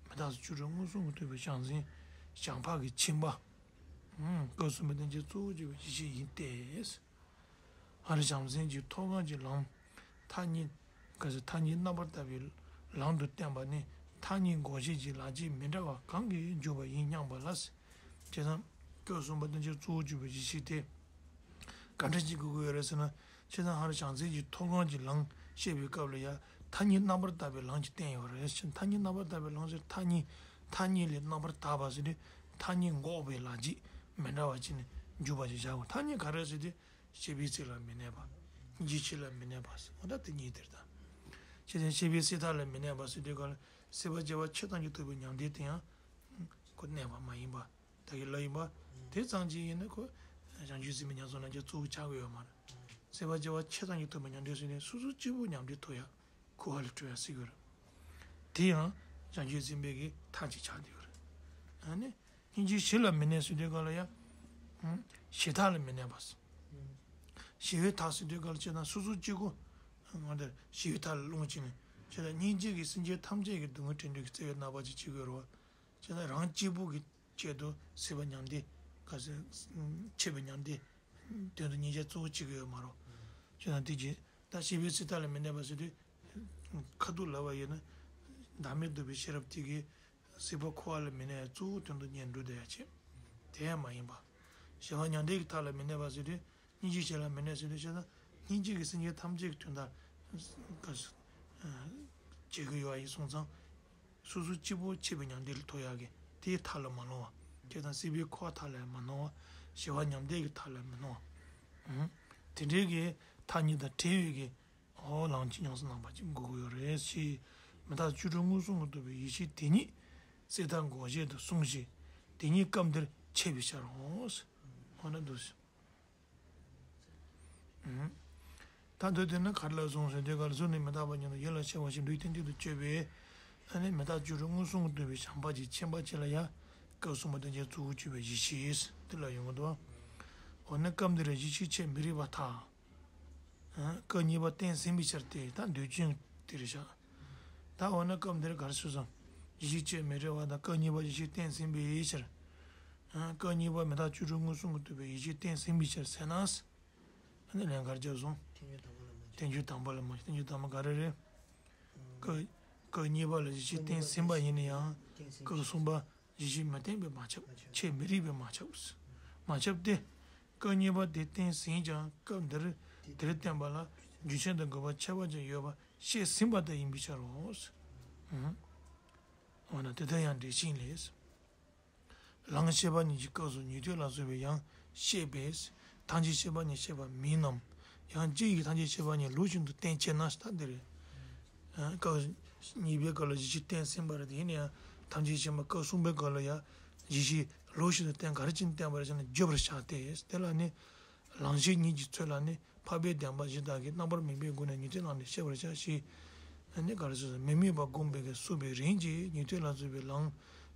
མི་རྟག་སོགས་བཅུ་དྲུག་མངོན་སུམ་དུ་རྟོགས་པའི་བྱང་སེམས་བྱང་འཕགས་ཀྱི་ཁྱིམ་པ། སྐབས་གསུམ་པ་བསྟན་བྱ་གཙོ་བོར་གྱུར་པའི་གཞི་ཤེས་ཡིན་ཏེ། ཧ་རི་བྱང་སེམས་ཀྱི་མཐོ་སྒང་གི་ལམ། ཐ་སྙད། ག་ཚོད་ཐ་སྙད་རྣམ་པར་དག་པའི་ལམ་དུ་བསྟན་པ་ནི་ཐ་སྙད་འགོག་བྱེད་ཀྱི་ལག་རྗེས་མི་འདྲ་བ་གང་གིས་འཇུག་པ་ཡིན་སྙམ་པ་ལ། བྱས་ཙང་། སྐབས་གསུམ་པ་བསྟན་བྱ་གཙོ་བོར་གྱུར་པའི་གཞི་ཤེས་དེ། ག་འདྲ་ཅིག་དགོས་ཀྱི་ཡོད་རེད་ཟེར་ན། བྱས་ཙང་ཧ་རི་བྱང་སེམས་ཀྱི་མཐོ་སྒང་གི་ལམ་བཤད་པའི་སྐབས་ལ་ཡང་ཐ་སྙད་རྣམ་པར་དག་པའི་ལམ་གྱིས་བསྟན་ཡོད་རེད། ཐ་སྙད་རྣམ་པར་དག་པའི་ལམ་ཟེར་ཐ་སྙད། ཐ་སྙད་ལས་རྣམ་པར་དག་པ་ཟེར་དུས་ཐ་སྙད་འགོག་པའི་ལག་རྗེས་མི་འདྲ་བ་ཅིག་ནས་འཇུག་པ་ཞིག་བཞག་དགོས། ཐ་སྙད་ག་རེ་ཟེར་དུས། ཤེས་པའི་ཚིག་ལ་མི་གནས་པ། འཇུག་བྱེད་ལ་མི་གནས་པ། འོ་ད་དེ་གཉིས་དེར་ད། བྱས་ཙང་ཤེས་པའི་སྲིད་མཐའ་ལ་མི་གནས་པ་ཟེར་དུས་ག་ལ་སྲིད་པ་བྱེ་བ་ཆོས་ཐམས་ཅད་ཐུབ་པའི་མྱང་འདས་དེ་ཡང་། ཁོ་གནས་པ་མ་ཡིན་པ། ད་གི་ལ་ཡིན་པ། དེ་ཙམ་གྱིས་ཡིན་ན་ཁོ། བྱང་ཆུབ་སེམས་དཔའི་ཉམས་སུ་ལེན་ཆེད་གཙོ་བོ་ཆགས་ཀྱི་ཡོད་མ་རེད། སྲིད་པ་སྐྱེ་བ་ཆེ་ཙམ་གྱིས་ཐོབ་པའི་ཉམས་འདྲེས་ཟེར་ནས་སོ་སོ་གཅིག་པུ་ཉམས་འདྲེས་ཐོབ་ཡ། འཁོར་བ་ལས་གྲོལ་ཡ་ཟེར་གྱི་རེད། དེ་ཡང་བྱང་ཆུབ་སེམས་དཔའི་གི་མཐའ་གཅིག་ཆགས་བསྡད་ཀྱི་རེད། ཨ་ནི། སྙིང་རྗེ་ཞི་ལ་མི་གནས་ཟེར་དུས་ག་ལ་ཡ། ཞི་མཐའ་ལ་མི་གནས་པ། ཞི་བའི་མཐའ་ཟེར་དུས་ག་ལ་བྱས་ན་སོ་སོ་གཅིག་པུ། ང་དེར་ཞི་བའི་མཐའ་ལ་ལྷུང་བྱས་ནས་བྱས་ན་སྙིང་རྗེ་གིས་སེམས་ཅན་ཐམས་ཅད་ཀྱི་སྡུག་བསྔལ་བྲལ་འདོད་ཀྱི་བརྩེ་བའི་བསྔགས་པ་ཅིག་བྱེད་དགོས་རེད་བ། བྱས་ན་རང་གཅིག་པུ་གི་ཆེད་དུ་སྲིད་པ་ཉམས་འདི་ག་ཚོད་ཆེ་བའི་ཉམས་འདི་དོན་དུ་སྙིང་རྗེ་གཙོ་བོ་བྱེད་ཀྱི་ཡོད་མ་རེད། བྱས་ན་དེ་རྗེས་ད་ཞི་བའི་སྲིད་མཐའ་ལ་མི་གནས་པ་ཟེར་དུས། ཁ་ཐུག་ལབ་པ་ཡིན་ན། བདག་མེད་རྟོགས་པའི་ཤེས་རབ་དེ་གིས་སྲིད་པ་འཁོར་བ་ལ་མི་གནས་གཙོ་བོ་དོན་དུ་གཉེར་འགྲོ་བསྡད་ཡ་བྱེད། དེ་ཡང་མ་ཡིན་པ། ཞི་བ་མྱང་འདས་ཀྱི་མཐའ་ལ་མི་གནས་པ་ཟེར་དུས། སྙིང་རྗེ་ཞི་ལ་མི་གནས་ཟེར་དུས་བྱས་ན། སྙིང་རྗེ་གིས་སེམས་ཅན་ཐམས་ཅད་ཀྱི་དོན་དག་བྱེད་ཀྱི་ཡོད་པ་ཡིན་སོང་ཙང་། སོ་སོ་གཅིག་པུ་ཆེ་བའི་ཉམས་འདི་ལ་ཐོབ་ཡག་གི་དེའི་མཐའ་ལ་མ་ལྷུང་བ། དེ་དང་སྲིད་པའི་འཁོར་བ་མཐའ་ལ་མ་ལྷུང་བ། ཞི་བ་མྱང་འདས་ཀྱི་མཐའ་ལ་མི་ལྷུང་བ། ཨུམ། དེ་འདྲའི་གི་མཐའ་གཉིས་དང་བྲལ་བའི་གི་འོ་ལམ་གྱི་ཉམས་སུ་བླང་བ་ཅིག་དགོས་ཀྱི་ཡོད་རེད་ཞེས། མི་རྟག་བཅུ་དྲུག་མངོན་སུམ་དུ་རྟོགས་པའི་ཡེ་ཤེས་དེ་ཉིད་སྲིད་མཐའ་འགོག་བྱེད་དུ་གསུངས་ཤིང་། དེ་ཉིད་སྐབས་འདིར་འཆད་པའི་ཕྱིར་རོ། འོ་ན་འདུག་སེ། ད་འདོད་དེ་ན་ག་རེ་ལ་གསུངས་ཟེར་དུས་ག་ལ་གསུངས་ནས་མི་རྟག་པ་ཉིད་དུ་ཡིད་ལ་བྱེད་པ་ཞིག་ལུས་རྟེན་གཅིག་ཏུ་སྤྱོད་པའི། ཨ་ནི་མི་རྟག་བཅུ་དྲུག་མངོན་སུམ་དུ་རྟོགས་པའི་བྱམས་པ་ཅིག་མཁྱེན་པ་ཅིག་ལ་ཡང་སྐབས་གསུམ་པ་དོན་བྱེད་གཙོ་བོར་གྱུར་པའི་ཡེ་ཤེས་དེ་ལ་ཡོང་གི་འདུག་འོ་ན་སྐབས་འདིར་ཡེ་ཤེས་ཆེས་མི་རིགས་པ་དག་སྐབས་གཉིས་པ་བསྟན་ཟིན་པའི་ཕྱིར་ཏེ་ད་འདོད་ཆེན་དེ་རེད་བཞག་ད་འོ་ན་སྐབས་འདིར་ག་རེ་ཟེར་སོང་། ཡེ་ཤེས་ཆེས་མི་རིགས་པ་དང་སྐབས་གཉིས་པ་ཡེ་ཤེས་བསྟན་ཟིན་པའི་ཕྱིར། སྐབས་གཉིས་པ་མི་རྟག་བཅུ་དྲུག་མངོན་སུམ་དུ་རྟོགས་པའི་ཡེ་ཤེས་བསྟན་ཟིན་པའི་ཕྱིར་ཟེར་ན། ཨ་ནི་ལན་ག་རེ་བརྒྱབ་སོང་། བསྟན་བཅོས་དང་པོ་ལ་མ་བསྟན་བཅོས་དང་པོ་ག་རེ་རེད། སྐབས་སྐབས་གཉིས་པ་ལ་ཡེ་ཤེས་བསྟན་ཟིན་པ་ཡིན་ན་ཡང་། སྐབས་གསུམ་པ་ཡེ་ཤེས་མི་བསྟན་པས་མ་ཁྱབ། ཆེས་མི་རིགས་པས་མ་ཁྱབ། མ་ཁྱབ་སྟེ། སྐབས་གཉིས་པ་དེ་བསྟན་ཟིན་ཀྱང་སྐབས་འདིར་དེར་བསྟན་པ་ལ་རྒྱུ་མཚན་དང་དགོས་པ་ཁྱད་པར་ཅན་ཡོད་པ་བཤད་ཟིན་པ་ལྟར་ཡིན་པའི་ཕྱིར་རོ། འོ་ན་དེ་ལྟར་ཡང་འགྲེལ་ཆེན་ལས། ལམ་ཤེས་པ་ཉིད་ཀྱི་སྐབས་སུ་ཉན་ཐོས་ལ་སོགས་པས་ཡང་བཤད་པས། ཐམས་ཅད་ཤེས་པ་ཉིད་བཤད་པ་མིན་ནམ། ཡང་ཅི་ཡིས་ཐམས་ཅད་ཤེས་པ་ཉིད་ལོགས་ཤིག་ཏུ་བསྟན་ཅེ་ན་ད་འདི་རེད། སྐབས་གཉིས་པའི་སྐབས་ལ་ཡེ་ཤེས་བསྟན་ཟིན་པ་རེད་དེ་ཡིན་ན་ཡང་ཐམས་ཅད་མཁྱེན་པ་སྐབས་གསུམ་པའི་སྐབས་ལ་ཡང་ཡེ་ཤེས་ལོགས་ཤིག་ཏུ་བསྟན་ག་རེ་བྱས་ནས་བསྟན་པ་རེད་ཟེར་ན་བརྗོད་པར་བྱ་སྟེ་དེ་ལ་ནི། ལམ་ཤེས་ཉིད་ཀྱི་ཚུལ་ལ་ནི་འཕགས་པའི་བདེན་པ་བཞི་དག་གི་རྣམ་པར་སྨིན་པའི་སྒོ་ནས་ཉན་ཐོས་ལ་ནི་བཤད་པར་བྱ་ཞེས། ཨ་ནི་ག་རེ་ཟེར་མི་དམིགས་པ་བསྒོམས་པའི་གི་བསྲུབས་པའི་རིམ་གྱིས་ཉན་ཐོས་ལ་སོགས་པའི་ལམ་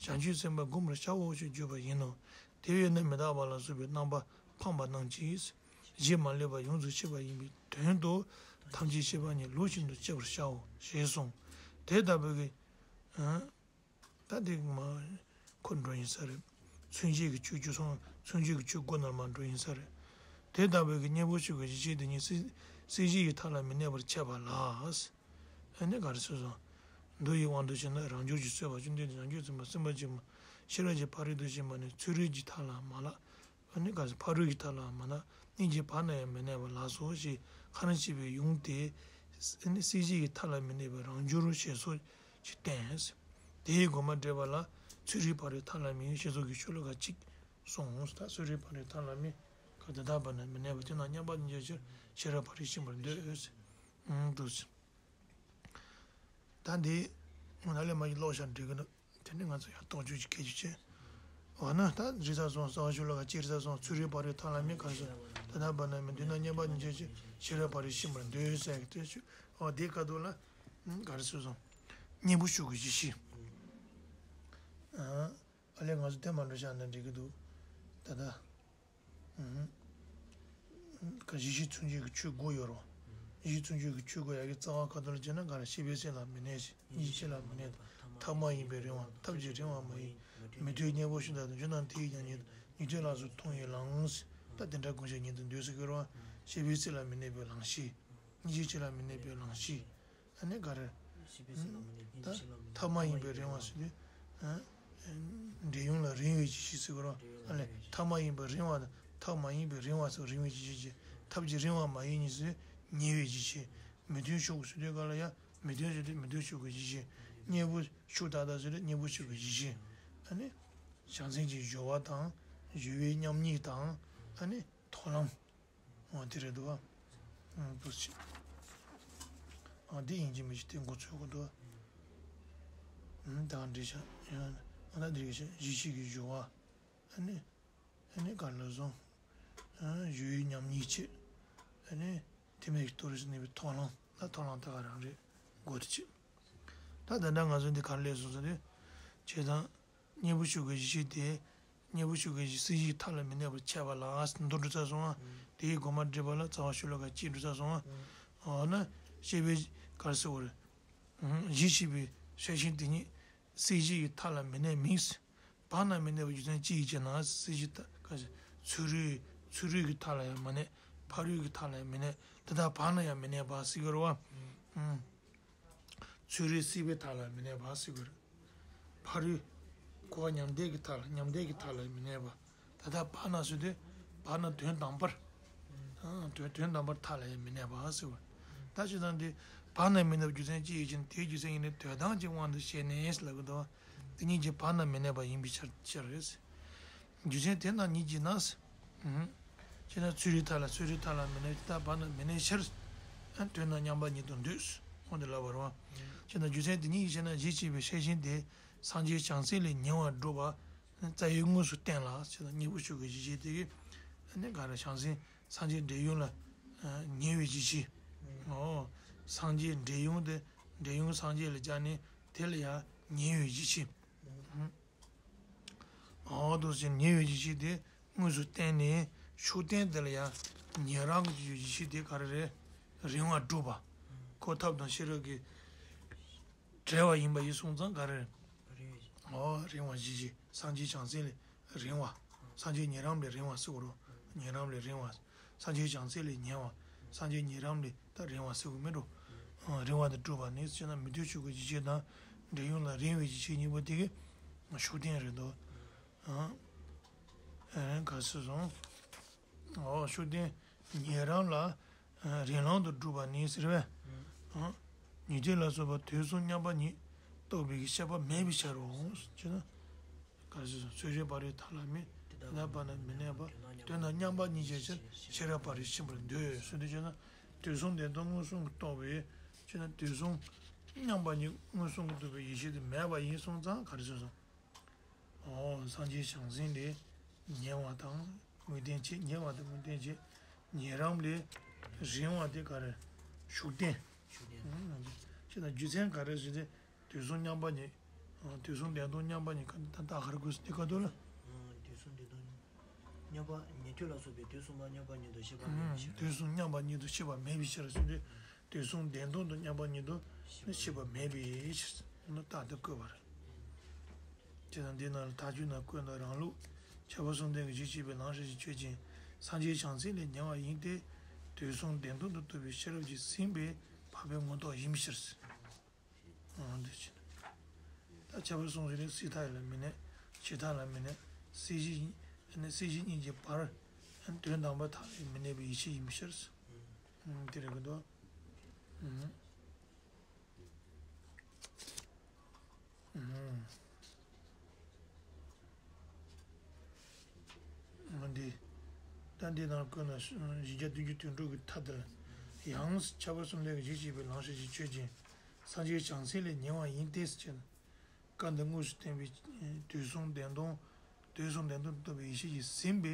བྱང་ཆུབ་སེམས་དཔའ་བསྒོམ་པར་བྱའོ་ཞེས་བརྗོད་པ་ཡིན་ནོ། དེ་བས་ན་མི་རྟག་པ་ལ་སོགས་པའི་རྣམ་པ་འཕངས་པ་རྣམས་ཀྱིས་གཞི་མ་ལུས་པ་ཡོངས་སུ་ཤེས་པ་ཡིན་པའི་དོན་དུ་ཐམས་ཅད་ཤེས་པ་ཉིད་ལོགས་ཤིག་ཏུ་བཤད་པར་བྱའོ་ཞེས་གསུངས། དེ་ལྟ་བུའི་གི། ཨ། ད་དེ་མ་ཁོ་འགྲོ་ཡིན་ས་རེད། མཚོན་བྱེད་ཀྱི་ཆོས་བཅུ་སོང་མཚོན་བྱེད་ཀྱི་ཆོས་སྒོ་ནས་མར་འགྲོ་ཡིན་ས་རེད། དེ་ལྟ་བུའི་གི་གཉེན་པོ་ཞུགས་པའི་ཡེ་ཤེས་དེ་ཉིད་སྲིད་སྲིད་ཞི་ཡི་མཐའ་ལ་མི་གནས་པར་འཆད་པ་ལ། ཨ་ནི་ག་རེ་ཟེར་སོང་། མདོ་ཡི་དབང་དུ་བྱས་ན་རང་འབྱོར་གྱི་སྲོལ་བ་བཅུ་འདི་ནི་བྱང་ཆུབ་སེམས་དཔའ་སེམས་དཔའ་ཆེན་པོ་ཤེས་རབ་ཀྱི་ཕ་རོལ་ཏུ་ཕྱིན་པ་ནི་ཚུལ་རིག་གི་མཐའ་ལ་མ་ལགས། ཨ་ནི་ག་ཕ་རོལ་གྱི་མཐའ་ལ་མ་ལགས་སྙིང་རྗེའི་བར་ན་ཡང་མི་གནས་པ་ལགས་སོ་ཞེས་ཁ་ན་ཆེ་བའི་ཡུམ་དེ། ཨ་ནི་སྲིད་ཞི་ཡི་མཐའ་ལ་མི་གནས་པའི་རང་འབྱོར་ཞེས་སོགས་ཀྱིས་བསྟན། དེའི་དགོངས་པ་འགྲེལ་པ་ལ་ཚུལ་རིག་ཕ་རོལ་མཐའ་ལ་མི་གནས་ཞེས་སོགས་ཀྱི་ཤོ་ལོ་ཀ་གཅིག་གསུངས། ད་ཚུལ་རིག་ཕ་རོལ་མཐའ་ལ་མི་གནས་པ་དེ་དག་བར་ན་མི་གནས་པ་དེ་རྣམས་མཉམ་པར་གནས་ཕྱིར་ཤེས་རབ་ཕ་རོལ་ཕྱིན་པར་འདོད། འདུག་ད་འདི་ང་ལས་མ་ཡི་ཀློག་བཞག་འགྲིག་གི་འདུག་དེ་ནི་ང་ཚོ་ཡང་རྟོགས་བརྗོད་ཀྱི་སྐད་ཆ་བྱས། འོ་ན་ད་རིག་ས་སོང་ས་བ་ཤུ་ལ་ག་ཅི་རིག་ས་སོང་ཚུལ་རིག་ཕ་རོལ་མཐའ་ལ་མི་ག་སོང་ད་ལྟ་བར་ན་མི་འདུག་ན་མཉམ་པ་ཉིད་ཆེ་ཆེ་ཤེས་རབ་ཕ་རོལ་ཕྱིན་པར་འདོད་ཟེར་གི་དེ་ཆུ་འོ་དེའི་ཁ་ཐུག་ལ་ག་རེ་ཟེར་སོང་། གཉེན་པོ་ཞུགས་ཀྱི་ཡེ་ཤེས། ཨ་ལས་ང་ཚོ་དེ་མ་འགྲོ་ཤག་ན་འགྲིག་གི་འདུག་ད་ལྟ། ཨུམ། ག་ཡེ་ཤེས་མཚོན་བྱེད་ཀྱི་ཆོས་དགུ་ཡོད་རོ། ཡེ་ཤེས་མཚོན་བྱེད་ཀྱི་ཆོས་དགུ་ཡ་གི་རྩ་བ་ཁ་ཐུག་ལ་བྱས་ན་ག་རེ་ཤེས་པའི་སེམས་ལ་མི་གནས་ཤིང་ཡེ་ཤེས་ལ་མི་གནས་དང་ཐབས་མ་ཡིན་པའི་རིང་བ་ཐབས་ཀྱི་རིང་བ་མ་ཡིན། མི་མཐུན་གཉེན་པོ་ཞུགས་དང་རྒྱུ་རྣམས་དེ་ཡི་ཀྱང་ཉིད་ཉན་ཐོས་ལ་སོགས་མཐོང་བའི་ལམ། ད་དེ་འདྲ་དགོངས་ཤིག་ཉིད་དུ་འདོད་སྲེད་ཀྱི་རོ། ཤེས་པའི་སེམས་ལ་མི་གནས་པའི་ལམ་ཤེས། སྙིང་རྗེ་ཆེ་ལ་མི་གནས་པའི་ལམ་ཤེས། ཨ་ནི་ག་རེ། ཤེས་པའི་སེམས་ལ་མི་གནས་ད་ཤེས་ལ་མི་གནས་ཐབས་མ་ཡིན་པའི་རིང་བ་ཟེར་དུས། ཨ། འབྲས་ཡུམ་ལ་རིང་བའི་ཡེ་ཤེས་ཟེར་གི་རོ། འབྲས་ཡུམ་ལ་ཨ་ནི་རིང་བའི་ཡེ་ཤེས། ཐབས་མ་ཡིན་པའི་རིང་བ་དང་ཐབས་མ་ཡིན་པའི་རིང་བ་ཟེར་རིང་བའི་ཡེ་ཤེས་ཀྱི་ཐབས་ཀྱི་རིང་བ་མ་ཡིན་ཉིད་ཟེར་ཉེ་བའི་ཡེ་ཤེས། མི་མཐུན་ཞུགས་ཟེར་དུས་ག་ལ་ཡ་མི་མཐུན་ཟེར་དུས་མི་མཐུན་ཞུགས་ཀྱི་ཡེ་ཤེས། གཉེན་པོ་ཞུགས་ད་ལྟ་ཟེར་དུས་གཉེན་པོ་ཞུགས་ཀྱི་ཡེ་ཤེས། ཨ་ནི། བྱང་སེམས་ཀྱི་སྦྱོར་བ་དང་སྦྱོར་བའི་མཉམ་ཉིད་དང་ཨ་ནི་མཐོང་ལམ། འོ་དེ་རེད་འདུག་ཨ། འདུག་ཅེས། འོ་འདི་ཡིན་གྱི་མིན་གྱི་དེ་མགོ་ཚོས་དགོས་འདུག་ཨ། ད་འགྲིག་ཤག་ཡང་ཨ་ད་འགྲིག་ཤག་ཡེ་ཤེས་ཀྱི་སྦྱོར་བ། ཨ་ནི། ཨ་ནི་ག་ལ་སོང་། ཨ་གཞོལ་བའི་ཉམས་ཉེས་བྱེད། ཨ་ནི་དེ་མིན་གྱི་ཏོ་རིས་གནས་པའི་ཐོག་ལམ་ལ་ཐོག་ལམ་ད་ག་རང་རེད། སྒོ་དེ་བྱེད། ད་ད་ལྟ་ང་ཚོ་འདི་ག་རེ་ལས་སོང་ཟེར་དུས། བྱས་ཙང་། གཉེན་པོ་ཤུགས་ཀྱི་གཞི་ཤེས་དེ། གཉེན་པོ་ཤུགས་ཀྱི་གཞི་སྲིད་ཞིའི་མཐའ་ལ་མི་གནས་པར་འཆད་པ་ལ་མདོ་འགྲོ་ཚར་སོང་ང་། དེའི་དགོངས་པ་འགྲེལ་པ་ལ་རྩ་བ་ཤོ་ལོ་ཀ་གཅིག་འགྲོ་ཚར་སོང་ང་། འོ་ན་ཤེས་པའི་ག་རེ་ཟེར་བ་རེད། གཞི་ཤེས་པའི་ཤེས་བཞིན་དེ་ཉིད་སྲིད་ཞིའི་མཐའ་ལ་མི་གནས་མིན། བར་ན་མི་གནས་པའི་རྒྱུ་མཚན་ཅི་ཡིན་ཅེ་ན། སྲིད་ཞི་ད་ག་ཚུ་རོལ། ཚུ་རོལ་གྱི་མཐའ་ལ་ཡང་མི་གནས། ཕ་རོལ་གྱི་མཐའ་ལ་ཡང་མི་གནས། དེ་དག་བར་ན་ཡང་མི་གནས་པ་ཟེར་གྱི་རེད་བ། ཚུ་རོལ་སྲིད་པའི་མཐའ་ལ་མི་གནས་པ་ཟེར་གྱི་རེད། ཕ་རོལ་འཁོར་བ་མྱང་འདས་ཀྱི་མཐའ་ལ་མྱང་འདས་ཀྱི་མཐའ་ལ་མི་གནས་པ། ད་ལྟ་བར་ན་ཟེར་དུས་བར་ན་དོན་དམ་པར། ཨ་དོན་དོན་དམ་པར་མཐའ་ལ་ཡང་མི་གནས་པ་ཟེར་བ། ད་བྱས་ཙང་དེ་བར་ན་མི་གནས་པའི་རྒྱུ་མཚན་ཅི་ཡིན་ཅེ་ན། དེའི་རྒྱུ་མཚན་ཡིན་ན་དོན་དམ་གྱི་དབང་དུ་བྱས་ནས་ལབ་ཀྱི་འདུག་དེ་ཉིད་ཀྱིས་བར་ན་མི་གནས་པ་ཡིན་པའི་ཕྱིར་ཕྱིར་རེད། རྒྱུ་མཚན་དེ་རྣམས་ཉིད་ཀྱིས་ན། ཨུམ། བྱས་ན་ཚུ་རོལ་མཐའ་ལ་ཚུ་རོལ་མཐའ་ལ་མི་གནས། ད་བར་ན་མི་གནས་ཕྱིར། དོན་དམ་མཉམ་པ་ཉིད་དུ་འདོད། འོ་འདི་ལབ་པ་རེད་བ། བྱས་ན་རྒྱུ་མཚན་དེ་ཉིད་ཀྱིས་བྱས་ན་གཞི་ཤེས་པའི་ཤེས་བཞིན་དེ། སངས་རྒྱས་བྱང་སེམས་ལས་ཉེ་བར་སྒྲུབ་པ། རྩ་བའི་དངོས་སུ་བསྟན་ལ་ཟེར་ན། གཉེན་པོ་ཤུགས་ཀྱི་གཞི་ཤེས་དེ་གིས། ཨ་ནི་ག་རེ་བྱང་སེམས་སངས་རྒྱས་འབྲས་ཡུམ་ལ་ཉེ་བའི་གཞི་ཤེས། ཨོ། སངས་རྒྱས་འབྲས་ཡུམ་དེ། འབྲས་ཡུམ་སངས་རྒྱས་ལ་སྦྱར་ནས་དེ་ལ་ཡང་ཉེ་བའི་གཞི་ཤེས། ཨོ་དོ་ཟེར་ཉེ་བའི་གཞི་ཤེས་དེ་དངོས་སུ་བསྟན་ནས་ཤུགས་བསྟན་དེ་ལ་ཡང་ཉེ་རིང་གི་གཞི་ཤེས་དེ་ག་རེ་རེད། རིང་བ་སྒྲུབ་པ། ཁོ་ཐབས་དང་ཤེས་རབ་ཀྱི། བྲལ་བ་ཡིན་པ་ཡིན་སོང་ཙང་ག་རེ། རིང་བའི་གཞི། ཨོ་རིང་བ་གཞི་ཤེས། སངས་རྒྱས་བྱང་སེམས་ལས་རིང་བ། སངས་རྒྱས་ཉེ་རིང་ལས་རིང་བ་ཟེར་གྱི་རེད། ཉེ་རིང་ལས་རིང་བ། སངས་རྒྱས་བྱང་སེམས་ལས་ཉེ་བ། སངས་རྒྱས་ཉེ་རིང་ལས་ད་རིང་བ་ཟེར་གྱི་མེད་འགྲོ། ཨོ་རིང་བ་དེ་སྒྲུབ་པ་ནི་ཟེར་ན་མི་མཐུན་ཕྱོགས་ཀྱི་གཞི་ཤེས་དང་འབྲས་ཡུམ་ལ་རིང་བའི་གཞི་ཤེས་གཉིས་པོ་དེ་གི་ཤུགས་བསྟན་རེད་དོ། ཨ་ཨ་ག་ཟེར་སོང་། ཨོ་ཤུགས་བསྟན་ཉེ་རིང་ལ་རིང་ལམ་དུ་སྒྲུབ་པ་ནི་ཟེར་བས། ཉན་ཐོས་ལ་སོགས་པ་དུས་གསུམ་མཉམ་པ་ཉིད་རྟོགས་པའི་ཤེས་པ་མེད་པའི་ཕྱིར་རོ། ཅེ་ན། ག་རེ་ཟེར་སོང་། ཚུ་རོལ་ཕ་རོལ་མཐའ་ལ་མི། དེ་དག་བར་ན་མི་གནས་པ། དོན་དམ་མཉམ་པ་ཉིད་ཀྱི་ཕྱིར་ཤེས་རབ་ཕ་རོལ་ཕྱིན་པར་འདོད་ཟེར་དུས་ཅེ་ན། དུས་གསུམ་བདེན་སྟོང་མངོན་སུམ་གྱིས་རྟོགས་པའི་ཅེ་ན། དུས་གསུམ་མཉམ་པ་ཉིད་མངོན་སུམ་གྱིས་རྟོགས་པའི་ཡེ་ཤེས་དེ་མེད་པ་ཡིན་སོང་ཙང་ག་རེ་ཟེར་སོང་། ཨོ། སངས་རྒྱས་བྱང་སེམས་ལས་ཉེ་བ་དང་དངོས་བསྟན་བྱེད། ཉེ་བ་དེ་དངོས་བསྟན་བྱེད། ཉེ་རིང་ལས་རིང་བ་དེ་ག་རེ། ཤུགས་བསྟན། ཤུགས་བསྟན། ཨང་། ཅེ་ན་རྒྱུ་མཚན་ག་རེ་ཟེར་ཏེ། དུས་གསུམ་མཉམ་པ་ཉིད། ཨང་། དུས་གསུམ་བདེན་སྟོང་མཉམ་པ་ཉིད་ག་ད་ད་ག་རེ་དགོས་སོ་དེ་ག་དུ་ལ། ཨང་། དུས་གསུམ་བདེན་སྟོང་མཉམ་པ་ཉིད། དུས་ལ་སོགས་པའི་དུས་གསུམ་པ་མཉམ་པ་ཉིད་དུ་ཤེས་པ་མེད་པའི་ཕྱིར། དུས་གསུམ་མཉམ་པ་ཉིད་དུ་ཤེས་པ་མེད་པའི་ཕྱིར་ཟེར་ཏེ། དུས་གསུམ་བདེན་སྟོང་དུ་མཉམ་པ་ཉིད་དུ་ཤེས་པ་མེད་པའི་ཕྱིར། འོ་ན་རྟགས་འདི་བཀོད་པ་རེད། ཅེ་ན། འདི་ནང་ལ་མཐའ་དཔྱོད་ན་ཀུན་ཏུ་རང་ལུགས། ཁྱད་པར་གསུམ་ལྡན་གྱི་གཞི་ཤེས་པའི་ལམ་ཤེས་ཀྱི་ཆོས་ཅན། སངས་རྒྱས་བྱང་སེམས་ལས་ཉེ་བ་ཡིན་ཏེ། དུས་གསུམ་བདེན་སྟོང་དུ་རྟོགས་པའི་ཤེས་རབ་ཀྱིས་ཟིན་པས་འཕགས་པའི་མངོན་རྟོགས་ཡིན་པའི་ཕྱིར། འོ་འདི་བྱས་ན། ད་ཁྱད་པར་གསུམ་ཟེར་ནས་སྲིད་མཐའ་ལ་མི་གནས། ཕྱི་མཐའ་ལ་མི་གནས། སྲིད་ཞི། སྲིད་ཞི་གཉིས་ཀྱི་བར་དོན་དམ་པའི་མཐའ་ལ་མི་གནས་པའི་ཡེ་ཤེས་ཡིན་པའི་ཕྱིར། དེ་རེད་གི་འདུག་འདི། ད་འདི་ནང་ཀུན་ལ་བཞི་བརྒྱ་བདུན་ཅུ་དོན་དྲུག་གི་མཐའ་དེ་ལ་ཡང་ཁྱད་པར་གསུམ་ལྡན་གྱི་གཞི་ཤེས་པའི་ལམ་ཤེས་ཀྱི་ཆོས་ཅན། སངས་རྒྱས་བྱང་སེམས་ལས་ཉེ་བ་ཡིན་ཏེ་ཟེར་ན། སྐབས་འདིར་དངོས་སུ་བསྟན་པའི་དུས་གསུམ་བདེན་སྟོང་། དུས་གསུམ་བདེན་སྟོང་དུ་རྟོགས་པའི་ཡེ་ཤེས་ཀྱིས་ཟིན་པས་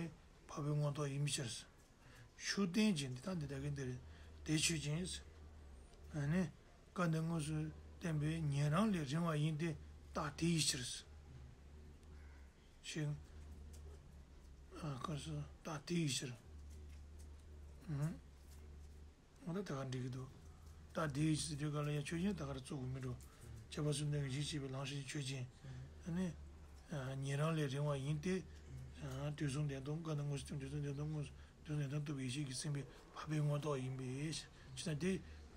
འཕགས་པའི་མངོན་རྟོགས་ཡིན་པའི་ཕྱིར། ཤུགས་བསྟན་ཅན་འདི་དག་འདི་དག་གི་འདིར་དེ་ཆོས་ཅན། ཨ་ནི། སྐབས་འདིར་དངོས་སུ་བསྟན་པའི་ཉེ་རིང་ལས་རིང་བ་ཡིན་ཏེ་རྟགས་དེ་ཡི་ཕྱིར། ཞེས། ཨ་སྐབས་སུ་རྟགས་དེ་ཡི་ཕྱིར། ཨང་། འོ་ད་ད་ག་འགྲིག་གི་འདུག་རྟགས་དེ་ཡི་ཕྱིར་ཟེར་དུས་ག་ལ་ཡང་ཆོས་ཅན་ད་ག་ར་བཙུགས་དགོས་མི་འགྲོ། ཁྱད་པར་གསུམ་ལྡན་གྱི་གཞི་ཤེས་པའི་ལམ་ཤེས་ཀྱི་ཆོས་ཅན། ཨ་ནི། ཉེ་རིང་ལས་རིང་བ་ཡིན་ཏེ། དུས་གསུམ་བདེན་སྟོང་སྐབས་འདིར་དངོས་སུ་བསྟན་པའི་དུས་གསུམ་བདེན་སྟོང་དངོས་སུ་དུས་གསུམ་བདེན་སྟོང་རྟོགས་པའི་ཡེ་ཤེས་ཀྱིས་ཟིན་པས་འཕགས་པའི་མངོན་རྟོགས་ཡིན་པས། ཅེ་ན་དེ་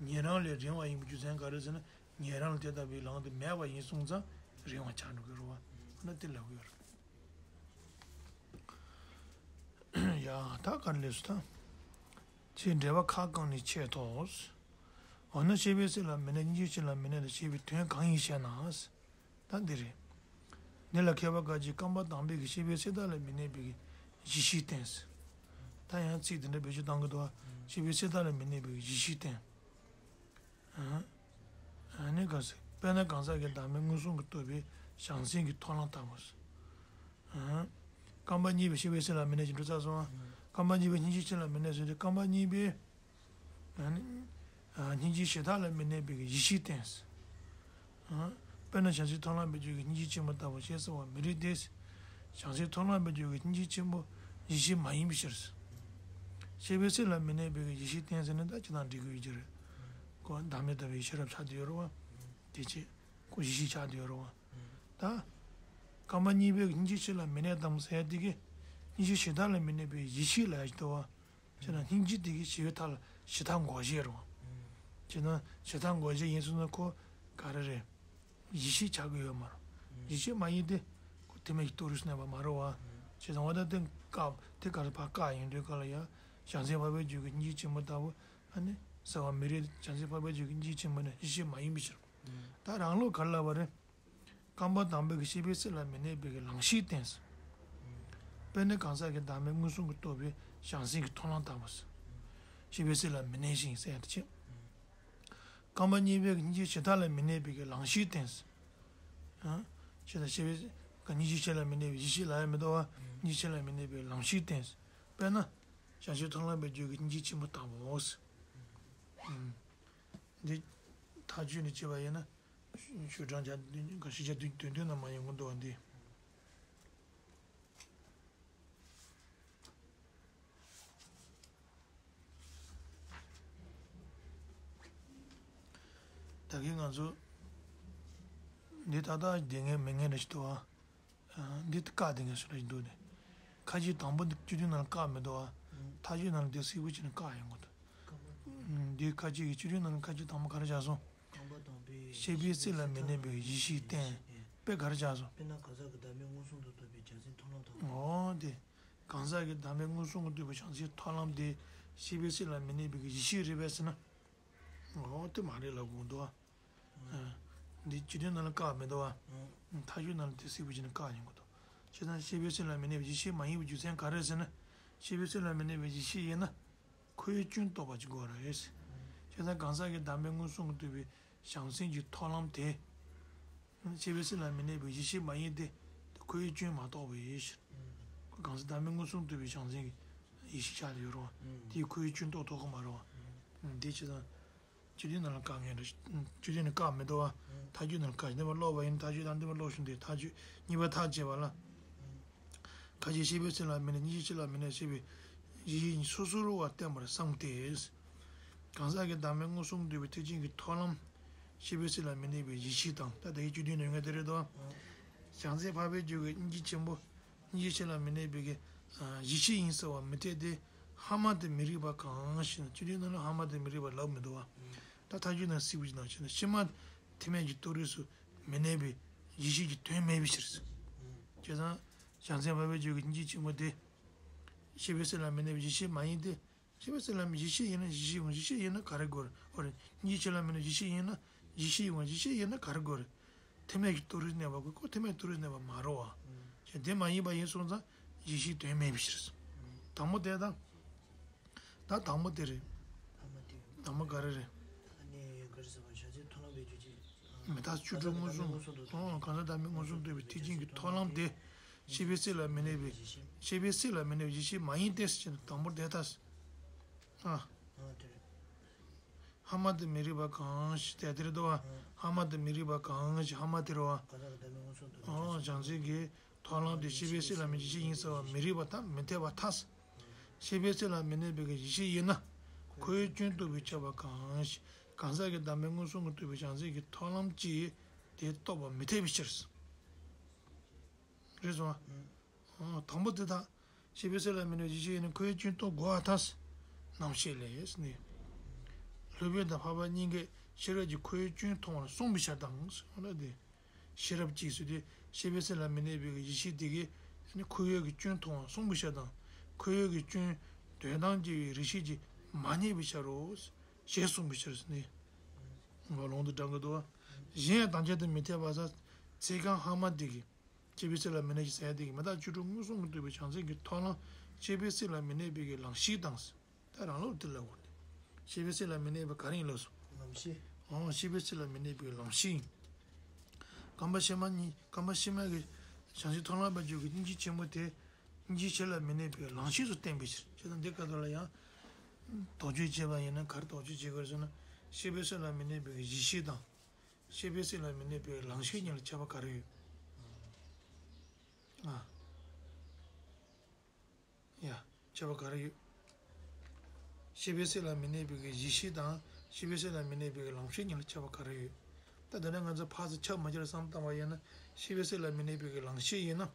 ཉེ་རིང་ལས་རིང་བ་ཡིན་པའི་རྒྱུ་མཚན་ག་རེ་ཟེར་ན། ཉེ་རིང་ལ་དེ་ལྟ་བུའི་ལམ་དེ་མེད་པ་ཡིན་སོང་ཙང་རིང་བ་ཆགས་འགྲོ་གི་རེད་བ། འོ་ན་དེ་ལབ་ཀྱི་ཡོད་རེད། ཡ་ད་ག་རེ་ལས་སུ་ད། ཅེས་འགྲེལ་པ་ཁ་བསྐངས་ནས་འཆད་དོ། འོ་ན་ཤེས་པའི་སྲིད་ལ་མི་གནས། སྙིང་རྗེའི་ཆོས་ལ་མི་གནས་ལ་ཞེས་པའི་དོན་གང་ཡིན་ཞེ་ན། ད་འདི་རེད། འདི་ལ་མཁས་པ་འགའ་ཞིག་རྐང་པ་དང་པོའི་གི་ཤེས་པའི་སྲིད་མཐའ་ལ་མི་གནས་པའི་གི་གཞི་ཤེས་བསྟན། ད་ཡང་ཚིག་འདི་འདྲ་བེད་སྤྱོད་གཏང་གི་འདུག་བ། ཤེས་པའི་སྲིད་མཐའ་ལ་མི་གནས་པའི་གི་གཞི་ཤེས་བསྟན། ཨ་ནི་ག་ཟེར། དཔེར་ན་གང་ཟག་གི་བདག་མེད་མངོན་སུམ་གྱིས་རྟོགས་པའི་བྱང་སེམས་ཀྱི་ཐོག་ལམ་ལྟ་བུ། རྐང་པ་གཉིས་པའི་ཤེས་པའི་སྲིད་ལ་མི་གནས་ཀྱི་འགྲོ་ཚར་སོང་ང་། རྐང་པ་གཉིས་པས་སྙིང་རྗེའི་ཆོས་ལ་མི་གནས་ཟེར་ཏེ། རྐང་པ་གཉིས་པས་ཨ་ནི་ཨ་སྙིང་རྗེའི་བྱེ་བྲག་ལ་མི་གནས་པའི་གི་ཡེ་ཤེས་བསྟན། ཨ་དཔེར་ན་བྱང་ཆུབ་ཐོབ་རླག་པའི་རྒྱུད་ཀྱི་སྙིང་རྗེ་ཆེན་པོ་ལྟ་བུ་ཞེས་གསལ་བར་མི་རིགས་ཏེ། བྱང་ཆུབ་ཐོབ་རླག་པའི་རྒྱུད་ཀྱི་སྙིང་རྗེ་ཆེན་པོ་ཡེ་ཤེས་མ་ཡིན་པའི་ཕྱིར། ཤེས་པའི་སེམས་ལ་མི་གནས་པའི་གི་ཡེ་ཤེས་བསྟན་ཟེར་ན་ད་ཅི་དང་འགྲིག་གི་ཡོད་ཀྱི་རེད། ཁོ་བདག་མེད་ལྟ་བུའི་ཤེས་རབ་ཆགས་བསྡད་ཡོད་རེད་བ། དེ་ཆེ། ཁོ་ཡེ་ཤེས་ཆགས་བསྡད་ཡོད་རེད་བ། ད། རྐང་པ་གཉིས་པའི་སྙིང་རྗེའི་ཆོས་ལ་མི་གནས་དང་ཟེར་དེ་གི། སྙིང་རྗེའི་བྱེ་བྲག་ལ་མི་གནས་པའི་ཡེ་ཤེས་ལ་ཡ་ཞིག་འདུག་བ། བྱས་ན་སྙིང་རྗེ་དེ་གི་བྱེ་བྲག་ལ་བྱེ་བྲག་འགོག་བྱེད་རེད་བ། བྱས་ན་བྱེ་བྲག་འགོག་བྱེད་ཡིན་སོང་ན་ཁོ་ག་རེ་རེད། ཡེ་ཤེས་ཆགས་ཀྱི་ཡོད་མ་རེད། ཡེ་ཤེས་མ་ཡིན་ཏེ། ཁོ་ཐེག་དམན་གྱི་རྟོགས་རིགས་སུ་གནས་པ་མ་རེད་བ། བྱས་ཙང་འོ་ད་དེ་བཀག་དེ་ག་རེ་ཕར་བཀག་ཡོང་དུས་ག་ལ་ཡ། བྱང་སེམས་འཕགས་པའི་རྒྱུད་ཀྱི་སྙིང་རྗེ་ཆེན་པོ་ལྟ་བུ། ཨ་ནི། གསལ་བ་མི་རིགས་བྱང་སེམས་འཕགས་པའི་རྒྱུད་ཀྱི་སྙིང་རྗེ་ཆེན་པོ་ནི་ཡེ་ཤེས་མ་ཡིན་པའི་ཕྱིར། ད་རང་ལུགས་ག་རེ་ལབ་པ་རེད། རྐང་པ་དང་པོའི་གི་ཤེས་པའི་སེམས་ལ་མི་གནས་པའི་གི་ལང་གཤིས་བསྟན་ཟེར། དཔེར་ན་གང་ཟག་གི་བདག་མེད་མངོན་སུམ་གྱིས་རྟོགས་པའི་བྱང་སེམས་ཀྱི་མཐོང་ལམ་ལྟ་བུ་ཟེར། ཤེས་པའི་སེམས་ལ་མི་གནས་ཤིང་ཟེར་ཡ་དེ་བྱས། རྐང་པ་གཉིས་པའི་གི་སྙིང་རྗེའི་བྱེ་བྲག་ལ་མི་གནས་པའི་གི་ལང་གཤིས་བསྟན་ཟེར། ཨ། ཞེས་དང་ཤེས་པའི་གི་སྙིང་རྗེའི་ཆོས་ལ་མི་གནས་པའི་ཡེ་ཤེས་ལ་ཡང་མི་འདུག་བ། སྙིང་རྗེའི་ཆོས་ལ་མི་གནས་པའི་ལང་གཤིས་བསྟན་ཟེར། དཔེར་ན། བྱང་ཆུབ་མཐོང་ལམ་པའི་རྒྱུད་ཀྱི་སྙིང་རྗེ་ཆེན་པོ་ལྟ་བུའོ་ཟེར། ཨུམ། འདི་ཐག་གཅོད་ནས་བྱས་པ་ཡིན་ན། ཞུ་གྲངས་བརྒྱ་བདུན་ཅུ་དོན་བདུན་ན་མ་ཡོང་གི་འདུག་བ་འདི། ད་གིན་ང་ཚོ་འདི་ཏག་ཏག་བསྡད་ངེས་མེད་ངེས་རེ་ཞིག་འདུག་ཨ། འདི་བཀག་བསྡད་ངེས་སུ་རེ་ཞིག་འདུག་ནས། ཁ་ཅིག་དང་པོ་འདི་བཅུ་བདུན་ནང་ལ་བཀག་མི་འདུག་ཨ། ཐག་གཅོད་ནང་ལ་འདི་སིལ་བུ་བྱས་ནས་བཀག་ཡོང་གི་འདུག་འདི་ཁ་ཅིག་གི་བཅུ་བདུན་ནང་ལ་ཁ་ཅིག་དང་པོ་ག་རེ་བྱས་སོང་། རྐང་པ་དང་པོའི་ཤེས་པའི་སེམས་ལ་མི་གནས་པའི་ཡེ་ཤེས་བསྟན། དཔེ་ག་རེ་བྱས་སོང་། དཔེར་ན་གང་ཟག་གི་བདག་མེད་མངོན་སུམ་དུ་རྟོགས་པའི་བྱང་སེམས་མཐོང་ལམ་དང་། འོ་དེ། གང་ཟག་གི་བདག་མེད་མངོན་སུམ་གྱིས་རྟོགས་པའི་བྱང་སེམས་མཐོང་ལམ་དེ། ཤེས་པའི་སེམས་ལ་མི་གནས་པའི་ཡེ་ཤེས་རེད་པས་ཟེར་ན། འོ་དེ་མ་རེད་ལབ་དགོས་འདུག་ཨ། འདི་བཅུ་བདུན་ནང་ལ་བཀག་མི་འདུག་ཨ། ཐག་གཅོད་ནང་ལ་དེ་སིལ་བུ་བྱས་ནས་བཀག་ཡོང་གི་འདུག་བྱས་ཙང་ཤེས་པའི་སེམས་ལ་མི་གནས་པའི་ཡེ་ཤེས་མ་ཡིན་པའི་རྒྱུ་མཚན་ག་རེ་ཟེར་ན། ཤེས་པའི་སེམས་ལ་མི་གནས་པའི་ཡེ་ཤེས་ཡིན་ན། ཁོ་བོའི་སྐྱོན་རྟོགས་པ་ཅིག་དགོས་རེད། བྱས་ཙང་གང་ཟག་གི་བདག་མེད་མངོན་སུམ་གྱིས་རྟོགས་པའི་བྱང་སེམས་ཀྱི་མཐོང་ལམ་དེ། ཤེས་པའི་སེམས་ལ་མི་གནས་པའི་ཡེ་ཤེས་མ་ཡིན་ཏེ། ཁོ་བོའི་སྐྱོན་མ་རྟོགས་པའི་ཕྱིར། ཁོ་གང་ཟག་བདག་མེད་མངོན་སུམ་རྟོགས་པའི་བྱང་སེམས་ཀྱི་ཡེ་ཤེས་ཆགས་ཡོད་རེད་བ། དེས་ཁོ་བོའི་སྐྱོན་རྟོགས་ཐུབ་ཀྱི་མ་རེད་བ། དེ་བྱས་ཙང་། བཅུ་བདུན་ནང་ལ་བཀག་ངེས་རེད། བཅུ་བདུན་ནང་བཀག་མི་འདུག་བ། ཐག་གཅོད་ནང་ལ་བཀག་འདི་མ་ཀློག་པ་ཡིན་ཐག་གཅོད་དང་འདི་མ་ཀློག་ཤིང་འདི་ཐག་གཅོད་གཉིས་པ་ཐག་བཅད་པ་ལ། ཁ་ཅིག་ཤེས་པའི་སེམས་ལ་མི་གནས་སྙིང་རྗེའི་ཆོས་ལ་མི་གནས་ཞེས་པའི་ཡེ་ཤེས་གཉིས་སོ་སོར་བརྟེན་པར་བསམས་ཏེ། གང་ཟག་གི་བདག་མེད་མངོན་སུམ་རྟོགས་པའི་ཐེག་ཆེན་གྱི་མཐོང་ལམ། ཤེས་པའི་སེམས་ལ་མི་གནས་པའི་ཡེ་ཤེས་དང་ད་ལྟ་ཡི་བཅུ་བདུན་ནང་ཡོད་དེ་རེད་དོ། བྱང་སེམས་འཕགས་པའི་རྒྱུད་ཀྱི་སྙིང་རྗེ་ཆེན་པོ། སྙིང་རྗེའི་ཆོས་ལ་མི་གནས་པའི་གི། ཡེ་ཤེས་ཡིན་ཟེར་བ་མི་འཐད་དེ། ཧ་མ་དེ་མི་རིགས་པ་གང་ཞེ་ན་བཅུ་བདུན་ནང་ལ་ཧ་མ་དེ་མི་རིགས་པ་ལབ་མི་འདུག་བ། ད་ཐག་གཅོད་ནང་སིལ་བུ་ཅིག་ནང་བྱས་ན་ཕྱི་མ་ཐེག་དམན་གྱི་རྟོགས་རིགས་སུ་མི་གནས་པའི་ཡེ་ཤེས་ཀྱི་དོན་མེད་པའི་ཕྱིར། བྱས་ཙང་། བྱང་སེམས་འཕགས་པའི་རྒྱུད་ཀྱི་སྙིང་རྗེ་ཆེན་པོ་དེ། ཤེས་པའི་སེམས་ལ་མི་གནས་པའི་ཡེ་ཤེས་མ་ཡིན་ཏེ། ཤེས་པའི་སེམས་ལ་མི་ཡེ་ཤེས་ཡིན་ན་ཡེ་ཤེས་ཡོང་ཡེ་ཤེས་ཡིན་ན་ག་རེ་དགོས་རེད། འོ་རེད། སྙིང་རྗེའི་ཆོས་ལ་མི་གནས་ཡེ་ཤེས་ཡིན་ན་ཡེ་ཤེས་ཡོང་ཡེ་ཤེས་ཡིན་ན་ག་རེ་དགོས་རེད། ཐེག་དམན་གྱི་རྟོགས་རིགས་གནས་པ་དགོས་ཁོ་ཐེག་དམན་གྱི་རྟོགས་རིགས་གནས་པ་མ་རེད་བ། ཞེས་དེ་མ་ཡིན་པ་ཡིན་སོང་ཙང་ཡེ་ཤེས་དོན་མེད་པའི་ཕྱིར། དང་པོ་དེ་དང་། ད་དང་པོ་དེ་རེད། ཨ་མ་དེ། དང་པོ་ག་རེ་རེད། ཨ་ནི་ག་རེ་ཟེར་བ་བྱ་བྱེད་མཐོང་ལམ་པའི་རྒྱུ་ཅན། མི་རྟག་བཅུ་དྲུག་མངོན་སུམ། ཨོ་གང་ཟག་བདག་མེད་མངོན་སུམ་རྟོགས་པའི་ཐེག་ཆེན་གྱི་མཐོང་ལམ་དེ། ཤེས་པའི་སེམས་ལ་མི་གནས་པའི། ཤེས་པའི་སེམས་ལ་མི་གནས་པའི་ཡེ་ཤེས་མ་ཡིན་ཏེ་ཟེར་ན་དང་པོར་དེ་ལྟ། ཨ། ཨ་དེ་རེད། ཧ་མ་དེ་མི་རིགས་པ་གང་ཞིག་དེ་དེ་རེད་དོ། ཧ་མ་དེ་མི་རིགས་པ་གང་ཞིག་ཧ་མ་དེ་རེད་བ། གང་ཟག་གི་བདག་མེད་མངོན་སུམ་དུ། ཨོ་བྱང་སེམས་ཀྱི། མཐོང་ལམ་དེ་ཤེས་པའི་སེམས་ལ་མི་ཡེ་ཤེས་ཡིན་ཟེར་བ་མི་རིགས་པ་ཐ་མི་འཐད་པ་ཐ། ཤེས་པའི་སེམས་ལ་མི་གནས་པའི་ཡེ་ཤེས་ཡིན་ན། ཁོ་བོའི་སྐྱོན་རྟོགས་པས་ཁྱབ་པ་གང་ཞིག་གང་ཟག་གི་བདག་མེད་མངོན་སུམ་གྱིས་རྟོགས་པའི་བྱང་སེམས་ཀྱི་མཐོང་ལམ་གྱིས་དེ་རྟོགས་པ་མི་འཐད་པའི་ཕྱིར། རེད་སོང་ཨ། དང་པོ་དེ་དག་ཤེས་པའི་སེམས་ལ་མི་གནས་ཡེ་ཤེས་ཡིན་ན་ཁོ་བོའི་སྐྱོན་རྟོགས་དགོས་པ་ཐ། རྣམ་བཤད་ལས་ནི། སློབ་དཔོན་དང་འཕགས་པ་གཉིས་ཀས་ཤེས་རབ་ཀྱིས་ཁོ་བོའི་སྐྱོན་མཐོང་བར་གསུངས་པའི་ཕྱིར་དང་། ཞེས་པ་ལ་དེ། ཤེས་རབ་ཀྱིས་ཟེར་དུས་ཤེས་པའི་སེམས་ལ་མི་གནས་པའི་ཡེ་ཤེས་དེ་གིས་ནི་ཁོ་བོའི་གི་སྐྱོན་མཐོང་བར་གསུངས་པའི་ཕྱིར་དང་། ཁོ་བོའི་གི་སྐྱོན་དོན་དམ་དགེ་བའི་རིགས་ཤེས་ཀྱིས་མ་རྙེད་པའི་ཕྱིར་རོ། ཞེས་གསུངས་པའི་ཕྱིར་ཟེར་ནས། ལུང་དུ་དྲངས་ཀྱི་འདུག་བ། གཞན་ཡང་དམ་བཅའ་དང་མི་འཐད་པ་ས། ཚིག་རྐང་ཧ་མ་དེ་གིས། ཤེས་པའི་སེམས་ལ་མི་གནས་ཀྱི་ཟེར་ཡ་དེ་གིས་མི་རྟག་བཅུ་དྲུག་མངོན་སུམ་གྱིས་རྟོགས་པའི་བྱང་སེམས་ཀྱི་མཐོང་ལམ་ཤེས་པའི་སེམས་ལ་མི་གནས་པའི་གི་ལང་གཤིས་དང་། ད་རང་ལུགས་དེ་ལབ་དགོས་ཏེ། ཤེས་པའི་སེམས་ལ་མི་གནས་པའི་ག་རེ་ཡིན་ལབ་སོང་། ལང་གཤིས། ཨང་། ཤེས་པའི་སེམས་ལ་མི་གནས་པའི་ལང་གཤིས་ཡིན། རྐང་པ་ཕྱི་མ་གཉིས། རྐང་པ་ཕྱི་མ་གི་བྱང་ཆུབ་མཐོང་ལམ་པ་རྒྱུད་ཀྱི་སྙིང་རྗེ་ཆེན་པོ་དེ། སྙིང་རྗེའི་ཆོས་ལ་མི་གནས་པའི་ལང་ཤེས་སུ་བསྟན་པའི་ཕྱིར། བྱས་ཙང་འདི་སྐབས་དེ་ལ་ཡང་དོགས་གཅོད་བྱས་པ་ཡིན་ན་ག་རེ་དོགས་གཅོད་བྱེད་དགོས་ཟེར་ན། ཤེས་པའི་སེམས་ལ་མི་གནས་པའི་གཞི་ཤེས་དང་། ཤེས་པའི་སེམས་ལ་མི་གནས་པའི་ལང་ཤེས་གཉིས་ལ་ཁྱད་པར་ག་རེ་ཡོད། ཨ། ཡ། ཁྱད་པར་ག་རེ་ཡོད། ཤེས་པའི་སེམས་ལ་མི་གནས་པའི་གཞི་ཤེས་དང་ཤེས་པའི་སེམས་ལ་མི་གནས་པའི་ལང་ཤེས་གཉིས་ལ་ཁྱད་པར་ག་རེ་ཡོད། ད་དེ་ནས་ང་ཚོ་ཕར་ཚུར་ཁྱབ་མ་ཁྱབ་བསམ་བཏང་བ་ཡིན་ན། ཤེས་པའི་སེམས་ལ་མི་གནས་པའི་ལང་ཤེས་ཡིན་ན།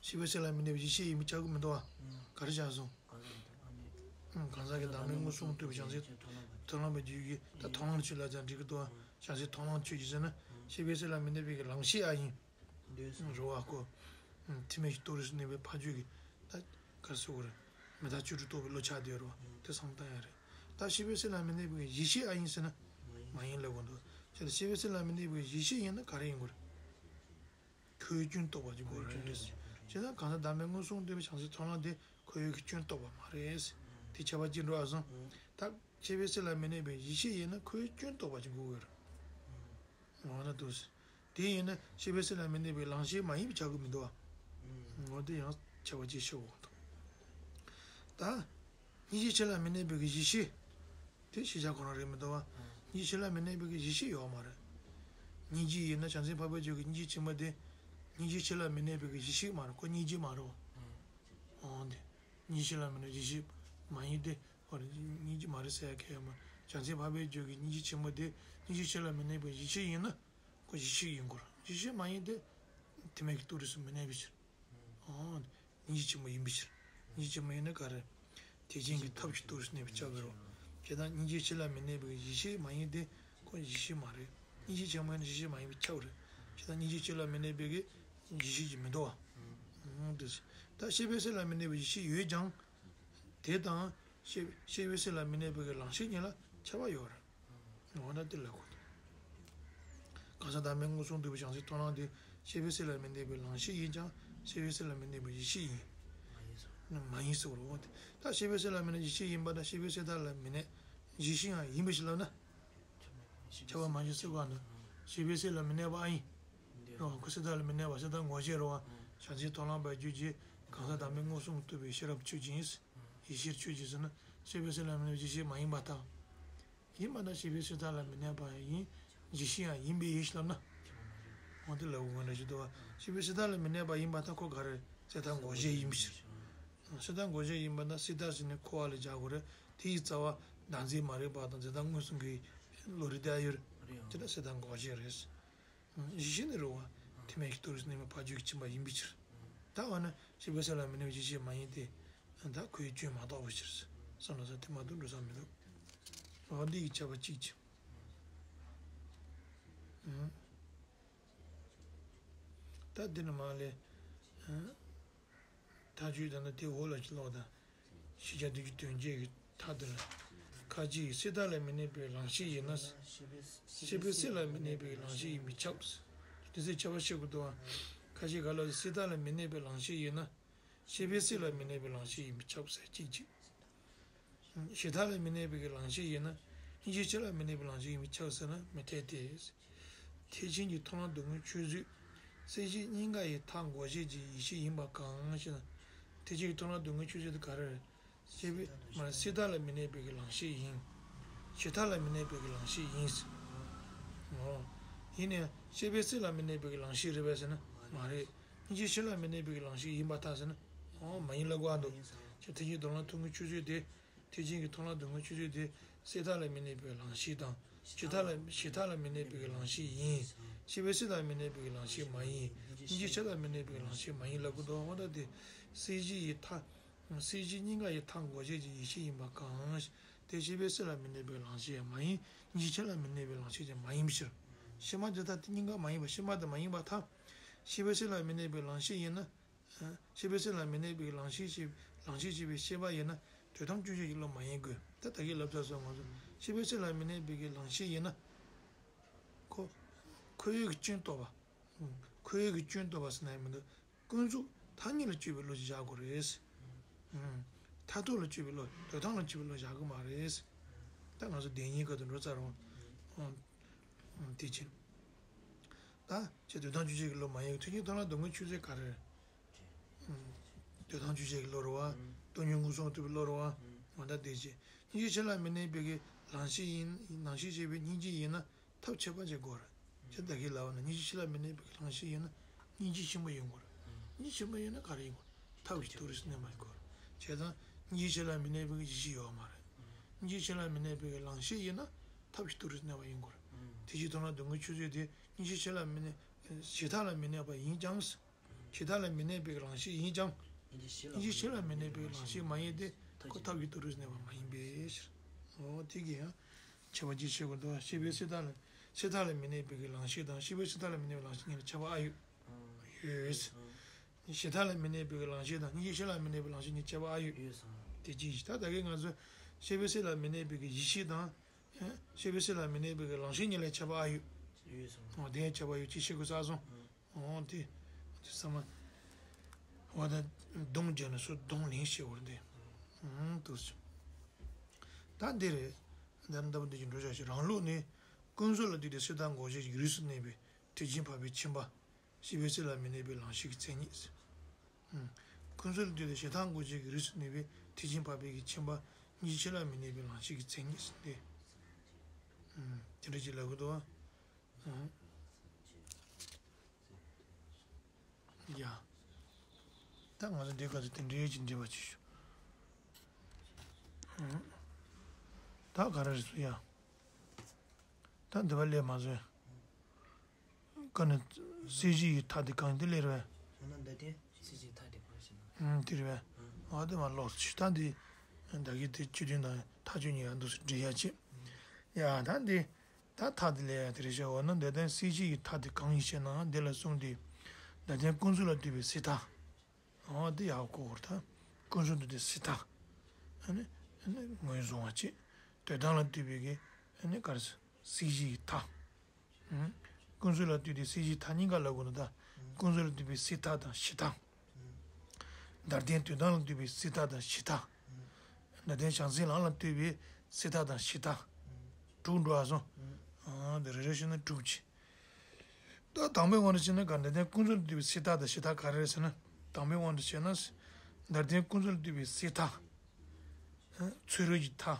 ཤེས་པའི་སེམས་ལ་མི་གནས་པའི་གཞི་ཤེས་ཡིན་པས་ཁྱབ་ཀྱི་མི་འདུག་བ། ག་རེ་བྱས་སོང་། གང་ཟག་གི་བདག་མེད་མངོན་སུམ་རྟོགས་པའི་བྱང་སེམས་མཐོང་ལམ་པའི་རྒྱུད་ཀྱི་ད་མཐོང་ལམ་ཆོས་ལ་ཀྱང་འགྲིག་གི་འདུག་བ། བྱང་སེམས་མཐོང་ལམ་ཆོས་ཀྱི་ཟེར་ན། ཤེས་པའི་སེམས་ལ་མི་གནས་པའི་ལང་ཤེས་ཨ་ཡིན། རེད་བ་ཁོ། ཐེག་དམན་གྱི་རྟོགས་རིགས་སུ་གནས་པའི་ཕ་རྒྱུད་ཀྱི་ད་ག་རེ་ཟེར་དགོས་རེད། མི་རྟག་ཆོས་དྲུག་རྟོགས་པའི་བློ་ཆགས་བསྡད་ཡོད་རེད་བ། དེ་བསམ་བཏང་ཡ་རེད། ད་ཤེས་པའི་སེམས་ལ་མི་གནས་པའི་གཞི་ཤེས་ཨ་ཡིན་ཟེར་ན། མ་ཡིན་ལབ་དགོས་འདུག་བྱས་ཙང་ཤེས་པའི་སེམས་ལ་མི་གནས་པའི་གཞི་ཤེས་ཡིན་ན་ག་རེ་ཡིན་དགོས་རེད། ཁོ་བོའི་སྐྱོན་རྟོགས་པ་ཅིག་དགོས་རེད། བྱས་ཙང་གང་ཟག་བདག་མེད་མངོན་སུམ་རྟོགས་པའི་བྱང་སེམས་མཐོང་ལམ་དེ་ཁོ་བོའི་གི་སྐྱོན་རྟོགས་པ་མ་རེད། དེ་ཁྱད་པར་ཅིག་འགྲོ་བ་སོང་། ད་ཤེས་པའི་སེམས་ལ་མི་གནས་པའི་གཞི་ཤེས་ཡིན་ན་ཁོ་བོའི་སྐྱོན་རྟོགས་པ་ཅིག་དགོས་དགོས་རེད། འོ་ན་འདུག་ཟེར། དེ་ཡིན་ན་ཤེས་པའི་སེམས་ལ་མི་གནས་པའི་ལང་ཤེས་མ་ཡིན་པས་ཁྱབ་ཀྱི་མི་འདུག་བ། འོ་དེ་ཡང་ཁྱད་པར་ཅིག་ཤོད་དགོས་འདུག་ད་སྙིང་རྗེའི་ཆོས་ལ་མི་གནས་པའི་གཞི་ཤེས། དེ་ཤེས་བྱ་ཁོ་རང་རེད་མི་འདུག་བ། སྙིང་རྗེའི་ཆོས་ལ་མི་གནས་པའི་གཞི་ཤེས་ཡོད་མ་རེད། སྙིང་རྗེ་ཡིན་ན་བྱང་སེམས་འཕགས་པའི་རྒྱུད་ཀྱི་སྙིང་རྗེ་ཆེན་པོ་དེ། སྙིང་རྗེའི་ཆོས་ལ་མི་གནས་པའི་གཞི་ཤེས་མ་རེད། ཁོ་སྙིང་རྗེ་མ་རེད་བ། འོ་དེ། སྙིང་རྗེའི་ཆོས་ལ་མི་གནས་གཞི་ཤེས་མ་ཡིན་ཏེ། ཁོ་སྙིང་རྗེ་མ་རེད་ཟེར་ཡ་གལ་ཡོད་མ་རེད། བྱང་སེམས་འཕགས་པའི་རྒྱུད་ཀྱི་སྙིང་རྗེ་ཆེན་པོ་དེ་སྙིང་རྗེའི་ཆོས་ལ་མི་གནས་པའི་གཞི་ཤེས་ཡིན་ན། ཁོ་གཞི་ཤེས་ཡིན་དགོས་རེད། གཞི་ཤེས་མ་ཡིན་ཏེ། ཐེག་དམན་གྱི་རྟོགས་རིགས་སུ་མི་གནས་པའི་ཕྱིར། འོ། སྙིང་རྗེ་ཆེན་པོ་ཡིན་པའི་ཕྱིར། སྙིང་རྗེ་ཆེན་པོ་ཡིན་ན་ག་རེ། ཐེག་ཆེན་གྱི་ཐབས་ཀྱི་རྟོགས་རིགས་གནས་པའི་ཕྱིར་རོ། བྱས་ཙང་སྙིང་རྗེའི་ཆོས་ལ་མི་གནས་པའི་གཞི་ཤེས་མ་ཡིན་ཏེ། ཁོ་གཞི་ཤེས་མ་རེད། སྙིང་རྗེ་ཆེན་པོ་ཡིན་ན་གཞི་ཤེས་མ་ཡིན་པའི་ཕྱིར་རེད། བྱས་ཙང་སྙིང་རྗེའི་ཆོས་ལ་མི་གནས་པའི་གི་གཞི་ཤེས་ཀྱི་མི་འདུག་བ། འོ་འདུག་ཟེར། ད་ཤེས་པའི་སེམས་ལ་མི་གནས་པའི་གཞི་ཤེས་ཡོད་ཀྱང་། དེ་དང་། ཤེས་ཤེས་པའི་སེམས་ལ་མི་གནས་པའི་གི་ལང་ཤེས་གཉིས་ལ་ཁྱད་པར་ཡོད་རེད། འོ་ན་དེ་ལ་གོ། གང་ཟག་བདག་མེད་མངོན་སུམ་རྟོགས་པའི་བྱང་སེམས་མཐོང་ལམ་དེ་ཤེས་པའི་སེམས་ལ་མི་གནས་པའི་ལང་ཤེས་ཡིན་ཀྱང་ཤེས་པའི་སེམས་ལ་མི་གནས་པའི་གཞི་ཤེས་ཡིན། མ་ཡིན་ཟེར་བ་རེད། འོ་དེ་ད་ཤེས་པའི་སེམས་ལ་མི་གནས་གཞི་ཤེས་ཡིན་པ་དང་ཤེས་པའི་སེམས་དག་ལ་མི་གནས་གཞི་ཤེས་ཡང་ཡིན་པའི་ཕྱིར་ལབ་ན། ཁྱབ་པ་མ་བྱུང་ཟེར་བ་ནི། ཤེས་པའི་སེམས་ལ་མི་གནས་པ་ཨ་ཡིན། རེད་བ། ཁོ་སེམས་དག་ལ་མི་གནས་པ་སེམས་དག་ངོ་ཤེས་རེད་བ། བྱང་སེམས་མཐོང་ལམ་པའི་རྒྱུད་ཀྱི་གང་ཟག་བདག་མེད་མངོན་སུམ་རྟོགས་པའི་ཤེས་རབ་ཆོས་ཅན། ཡེ་ཤེས་ཆོས་ཅན་ཟེར་ན་ཤེས་པའི་སེམས་ལ་མི་གནས་གཞི་ཤེས་མ་ཡིན་པར་ཐལ། ཡིན་པ་ན་ཤེས་པའི་སེམས་དག་ལ་མི་གནས་པ་ཡིན། གཞི་ཤེས་ཡང་ཡིན་པའི་ཕྱིར་ལབ་ན། འོ་དེ་ལབ་དགོས་འདྲ་ཞིག་འདུག་བ། ཤེས་པའི་སེམས་དག་ལ་མི་གནས་པ་ཡིན་པར་ཐལ། ཁོ་ག་རེ་སེམས་དག་ངོ་ཤེས་ཡིན་པའི་ཕྱིར། སེམས་དག་ངོ་ཤེས་ཡིན་པ་ན་སེམས་དག་ཟེར་ནས་འཁོར་བ་ལ་སྦྱར་དགོས་རེད། དེའི་རྩ་བ་བདག་འཛིན་མ་རིག་པ་དང་འཛིན་སྟངས་མངོན་སུམ་གྱི་བློ་རིག་བསྡད་ཡོད་རེད། དེ་ལ་སེམས་དག་ངོ་ཤེས་རེད། གཞི་ཤེས་ནི་རུང་བ། ཐེག་དམན་གྱི་རྟོགས་རིགས་གནས་པའི་ཕ་རྒྱུད་ཀྱི་ཁྱིམ་པ་ཡིན་པའི་ཕྱིར། ད་འོ་ན་ཤེས་པའི་སེམས་ལ་མི་གནས་པའི་གཞི་ཤེས་མ་ཡིན་ཏེ། ད་ཁོའི་སྐྱོན་མ་རྟོགས་པའི་ཕྱིར། བསམ་བློ་ཟ་དེ་མ་གཏོགས་འགྲོ་ས་མི་འདུག་འོ་འདི་ཡི་ཁྱད་པར་གཅིག་ཅིག་ད་འདི་ནི་མ་ལས། མཐའ་དཔྱོད་དང་ན་དེ་འོག་ལ་ཅི་ལོག་དང་། ཤེས་བྱ་དུས་ཀྱི་དོན་བྱེད་ཀྱི་མཐའ་དེ་ལ། ཁ་ཅིག་གིས་སེམས་དག་ལ་མི་གནས་པའི་ལང་ཤེས་ཡིན་ན། ཤེས་པའི་སེམས་ལ་མི་གནས་པའི་ལང་ཤེས་ཡིན་པས་ཁྱབ། དེ་ཚེ་ཁྱད་པར་ཤེས་དགོས་འདུག་ཨ། ཁ་ཅིག་ག་ལ་སེམས་དག་ལ་མི་གནས་པའི་ལང་ཤེས་ཡིན་ན། ཤེས་པའི་སེམས་ལ་མི་གནས་པའི་ལང་ཤེས་ཡིན་པས་ཁྱབ་ཟེར་གཅིག་གཅིག་ཤེས་དག་ལ་མི་གནས་པའི་ལང་ཤེས་ཡིན་ན། སྙིང་རྗེའི་ཆོས་ལ་མི་གནས་པའི་ལང་ཤེས་ཡིན་པས་ཁྱབ་ཟེར་ན་མི་འཐད་དེ། ཐེག་ཆེན་གྱི་མཐོང་ལམ་སྡུག་བསྔལ་ཆོས་ཅན། སེམས་བསྐྱེད་གཉིས་ཀ་ཡི་མཐའ་འགོག་བྱེད་ཀྱི་ཡེ་ཤེས་ཡིན་པ་གང་ཞེ་ན། ཐེག་ཆེན་གྱི་མཐོང་ལམ་སྡུག་བསྔལ་ཆོས་ཅན་དེ་ག་རེ་རེད། ཤེས་པའི་མ་སེམས་དག་ལ་མི་གནས་པའི་ལང་ཤེས་ཡིན། ཤེས་དག་ལ་མི་གནས་པའི་ལང་ཤེས་ཡིན། འོ། ཡིན་ནའང་ཤེས་པའི་སེམས་ལ་མི་གནས་པའི་ལང་ཤེས་རེད་པས་ཟེར་ན་མ་རེད། སྙིང་རྗེའི་ཆོས་ལ་མི་གནས་པའི་ལང་ཤེས་ཡིན་པར་ཐལ་ཟེར་ན། འོ་མ་ཡིན་ལབ་དགོས་འདུག་ཁྱེད་ཐེག་ཆེན་གྱི་མཐོང་ལམ་སྡུག་བསྔལ་ཆོས་ཅན་དེ། ཐེག་ཆེན་གྱི་མཐོང་ལམ་སྡུག་བསྔལ་ཆོས་ཅན་དེ། སེམས་དག་ལ་མི་གནས་པའི་ལང་ཤེས་དང་། ཤེས་དག་ལ་ཤེས་དག་ལ་མི་གནས་པའི་ལང་ཤེས་ཡིན། ཤེས་པའི་སེམས་ལ་མི་གནས་པའི་ལང་ཤེས་མ་ཡིན། སྙིང་རྗེའི་ཆོས་ལ་མི་གནས་པའི་ལང་ཤེས་མ་ཡིན་ལབ་དགོས་འདུག་འོ་ད་དེ། སེམས་བསྐྱེད་ཀྱི་མཐའ། སེམས་བསྐྱེད་གཉིས་ཀ་ཡི་མཐའ་འགོག་བྱེད་ཀྱི་ཡེ་ཤེས་ཡིན་པ་གང་། དེ་ཤེས་པའི་སེམས་ལ་མི་གནས་པའི་ལང་ཤེས་ཡང་མ་ཡིན། སྙིང་རྗེའི་ཆོས་ལ་མི་གནས་པའི་ལང་ཤེས་ཀྱང་མ་ཡིན་པའི་ཕྱིར། ཕྱི་མ་དེ་དག་དེ་གཉིས་ཀ་མ་ཡིན་པ་ཕྱི་མ་དེ་མ་ཡིན་པར་ཐལ། ཤེས་པའི་སེམས་ལ་མི་གནས་པའི་ལང་ཤེས་ཡིན་ན། ཤེས་པའི་སེམས་ལ་མི་གནས་པའི་ལང་ཤེས་ཤེས་ལང་ཤེས་ཤེས་པའི་ཤེས་པ་ཡིན་ན་དོན་དམ་དཔྱོད་བྱེད་ཀྱི་བློ་མ་ཡིན་དགོས། ད་ད་གིན་ལབ་ཚར་སོང་ང་ཚོ། ཤེས་པའི་སེམས་ལ་མི་གནས་པའི་ལང་ཤེས་ཡིན་ན། ཁོ། ཁོ་བོའི་གི་སྐྱོན་རྟོགས་པ། ཁོ་བོའི་གི་སྐྱོན་རྟོགས་པ་ཟེར་ན་ཡང་མི་འདུག་ཀུན་རྫོབ་ཐ་སྙད་ལ་དཔྱོད་པའི་བློ་ཞིག་བཞག་དགོས་རེད། མཐར་ཐུག་ལ་དཔྱོད་པའི་བློ་དོན་དམ་ལ་དཔྱོད་པའི་བློ་བཞག་གི་མ་རེད། ད་ང་ཚོ་བདེན་གཉིས་སྐབས་དུ་འགྲོ་ཚར་རོང་། དེ་ཕྱིན། ད་ཁྱེད་དོན་དམ་དཔྱོད་བྱེད་ཀྱི་བློ་མ་ཡིན་ཐེག་ཆེན་མཐོང་ལམ་སྡུག་བསྔལ་ཆོས་ཅན་ག་རེ་རེད། འདོད་དོན་ཆོས་ཅན་གྱི་བློ་རེད་བ། ཨུམ། སྟོང་ཉིད་མངོན་སུམ་རྟོགས་པའི་བློ་རེད་བ། ཨུམ། འོ་ད་དེ་བྱས། སྙིང་རྗེ་ཆོས་ལ་མི་གནས་པའི་གི་ལང་གཤིས་ཡིན། ལང་གཤིས་བྱས་པའི་སྙིང་རྗེ་ཡིན་ན་ཐབས་ཁྱད་པར་ཅན་དགོས་རེད། ཅེས་བདག་གིས་ལབ་པ་ན། སྙིང་རྗེ་ཆོས་ལ་མི་གནས་པའི་གི་ལང་གཤིས་ཡིན་ན་སྙིང་རྗེ་ཆེན་པོ་ཡིན་དགོས་རེད། སྙིང་རྗེ་ཆེན་པོ་ཡིན་ན་ག་རེ་ཡིན་དགོས་རེད། ཐབས་ཀྱི་ཐུགས་རིག་གནས་མ་ཡིན་དགོས་རེད། བྱས་ཙང་སྙིང་རྗེ་ཆོས་ལ་མི་གནས་པའི་གི་ཡེ་ཤེས་ཡོད་མ་རེད། སྙིང་རྗེ་ཆོས་ལ་མི་གནས་པའི་གི་ལང་གཤིས་ཡིན་ན་ཐབས་ཀྱི་ཐུགས་རིག་གནས་པ་ཡིན་དགོས་རེད། དེ་ཕྱིར་མདོར་ན་སྡུག་བསྔལ་ཆོས་ཅན་དེ་སྙིང་རྗེ་ཆོས་ལ་མི་གནས། ཞི་མཐའ་ལ་མི་གནས་པ་ཡིན་ཀྱང་། ཞི་མཐའ་ལ་མི་གནས་པའི་ལང་གཤིས་ཡིན་ཀྱང་། སྙིང་རྗེ་ཆོས་ལ་མི་གནས་པའི་ལང་གཤིས་མ་ཡིན་ཏེ། ཁོ་ཐབས་ཀྱི་ཐུགས་རིག་གནས་པ་མ་ཡིན་པའི་ཕྱིར། འོ་དེ་གིས་ཡང་ཁྱད་པར་ཅིག་ཕྱེ་དགོས་འདུག། ཤེས་པས་སྲིད་མཐའ་ལ། སྲིད་མཐའ་ལ་མི་གནས་པའི་གི་ལང་གཤིས་དང་ཤེས་པས་སྲིད་མཐའ་ལ་མི་གནས་པའི་ལང་གཤིས་གཉིས་ལ་ཁྱད་པར་ཨ་ཡོད། ཡོད། ཞི་མཐའ་ལ་མི་གནས་པའི་གི་ལང་གཤིས་དང་སྙིང་རྗེ་ཆོས་ལ་མི་གནས་པའི་ལང་གཤིས་གཉིས་ཁྱད་པར་ཨ་ཡོད། དེ་གཅིག་ད་ད་གིན་ང་ཚོས་ཤེས་པས་སྲིད་ལ་མི་གནས་པའི་གི་ཡེ་ཤེས་དང་། ཤེས་པས་སྲིད་ལ་མི་གནས་པའི་གི་ལང་གཤིས་གཉིས་ལ་ཁྱད་པར་ཨ་ཡོད། འོ་དེ་ཡང་ཁྱད་པར་ཡོད་ཅེས་ཤེས་དགོས་ས་སོང་། འོ་དེ། དེ་ཚང་མ། འོ་ད་སྡོམ་བརྒྱབ་ནས་སུ་སྡོམ་ལེན་བྱེད་དགོས་རེད་དེ། འོ་དེ་ཚོ། ད་འདི་རེད། འདི་ལྟ་བུ་འདི་བཞིན་འགྲོ་བྱ་ཞིག། རང་ལུགས་ནི། ཀུན་རྫོབ་ལ་ལྟོས་ཏེ་སྲིད་མཐའ་འགོག་བྱེད་ཀྱི་རིགས་སུ་གནས་པའི་ཐེག་ཆེན་འཕགས་པའི་ཁྱིམ་པ། ཤེས་པས་སྲིད་ལ་མི་གནས་པའི་ལང་གཤིས་ཀྱི་མཚན་ཉིད། ཀུན་རྫོབ་ལ་ལྟོས་ཏེ་སྲིད་མཐའ་འགོག་བྱེད་ཀྱི་རིགས་སུ་གནས་པའི་ཐེག་ཆེན་འཕགས་པའི་གི་ཁྱིམ་པ། སྙིང་རྗེ་ཆོས་ལ་མི་གནས་པའི་ལང་གཤིས་ཀྱི་མཚན་ཉིད་ཟེར་ཏེ། དེ་འདྲ་ཅིག་ལབ་གི་འདུག་ཨ། ཡ། ད་ང་ཚོ་འདི་ག་ཚོད་དེ་འདྲའི་ཅིག་འདྲི་བ་ཅིག་ཞུ། ད་ག་རེ་རེད་སུ་ཡ། ད་འདི་བ་ལས་མ་བཟོས། ཀ་ནས་སྲིད་ཞིའི་མཐའ་དེ་གང་དེ་ལས་རེད། འོ་ན་འདི་དེ་སྲིད་ཞིའི་མཐའ་དེ་གང་ཞེ་ན། ཨུམ་དེ་རེད་པས། འོ་དེ་མ་ལོག་ཞུ་ད་འདི། ད་གི་དེ་སྤྱི་དོན་དང་མཐའ་དཔྱོད་གཉིས་ཀ་འདུག་སེ་འདྲི་ཡ་ཅེ། ཡ་ད་འདི། ད་མཐའ་དེ་ལས་ཡ་དེ་རེད་ཤག་འོ་ན་འདི་དོན་སྲིད་ཞིའི་མཐའ་དེ་གང་ཡིན་ཞེ་ན་འདི་ལ་གསུངས་ཏེ། འདི་དོན་ཀུན་རྫོབ་ལ་ལྟོས་པའི་སྲིད་མཐའ། འོ་དེ་ཡག་གོ་བར་ཐལ། ཀུན་རྫོབ་ཏུ་དེ་སྲིད་མཐའ། ཨ་ནི། ཨ་ནི་ངོས་བཟུང་བ་བྱེད། དོན་དམ་ལ་ལྟོས་པའི་གི། ཨ་ནི་ག་རེ་ཟེར། སྲིད་ཞིའི་མཐའ། ཨ། ཀུན་རྫོབ་ལ་ལྟོས་ཏེ་སྲིད་ཞིའི་མཐའ་གཉིས་ཀ་ལབ་དགོས་འདུག་ད། ཀུན་རྫོབ་ལ་ལྟོས་པའི་སྲིད་མཐའ་དང་ཞི་མཐའ། འདིར་བསྟན་དོན་དམ་ལ་ལྟོས་པའི་སྲིད་མཐའ་དང་ཞི་མཐའ། འདིར་བསྟན་བྱང་སེམས་ལམ་ལ་ལྟོས་པའི་སྲིད་མཐའ་དང་ཞི་མཐའ། དྲུག་འགྲོ་བ་སོང་། ཨ་འདི་རེ་རེ་བྱས་ན་དྲུག་ཅིག་ད་དང་པོའི་དབང་དུ་བྱས་ན་ག་འདི་དོན་ཀུན་རྫོབ་ལ་ལྟོས་པའི་སྲིད་མཐའ་དང་ཞི་མཐའ་ག་རེ་རེད་ཟེར་ན། དང་པོའི་དབང་དུ་བྱས་ན། འདིར་བསྟན་ཀུན་རྫོབ་ལ་ལྟོས་པའི་སྲིད་མཐའ། ཚུ་རོལ་གྱི་མཐའ།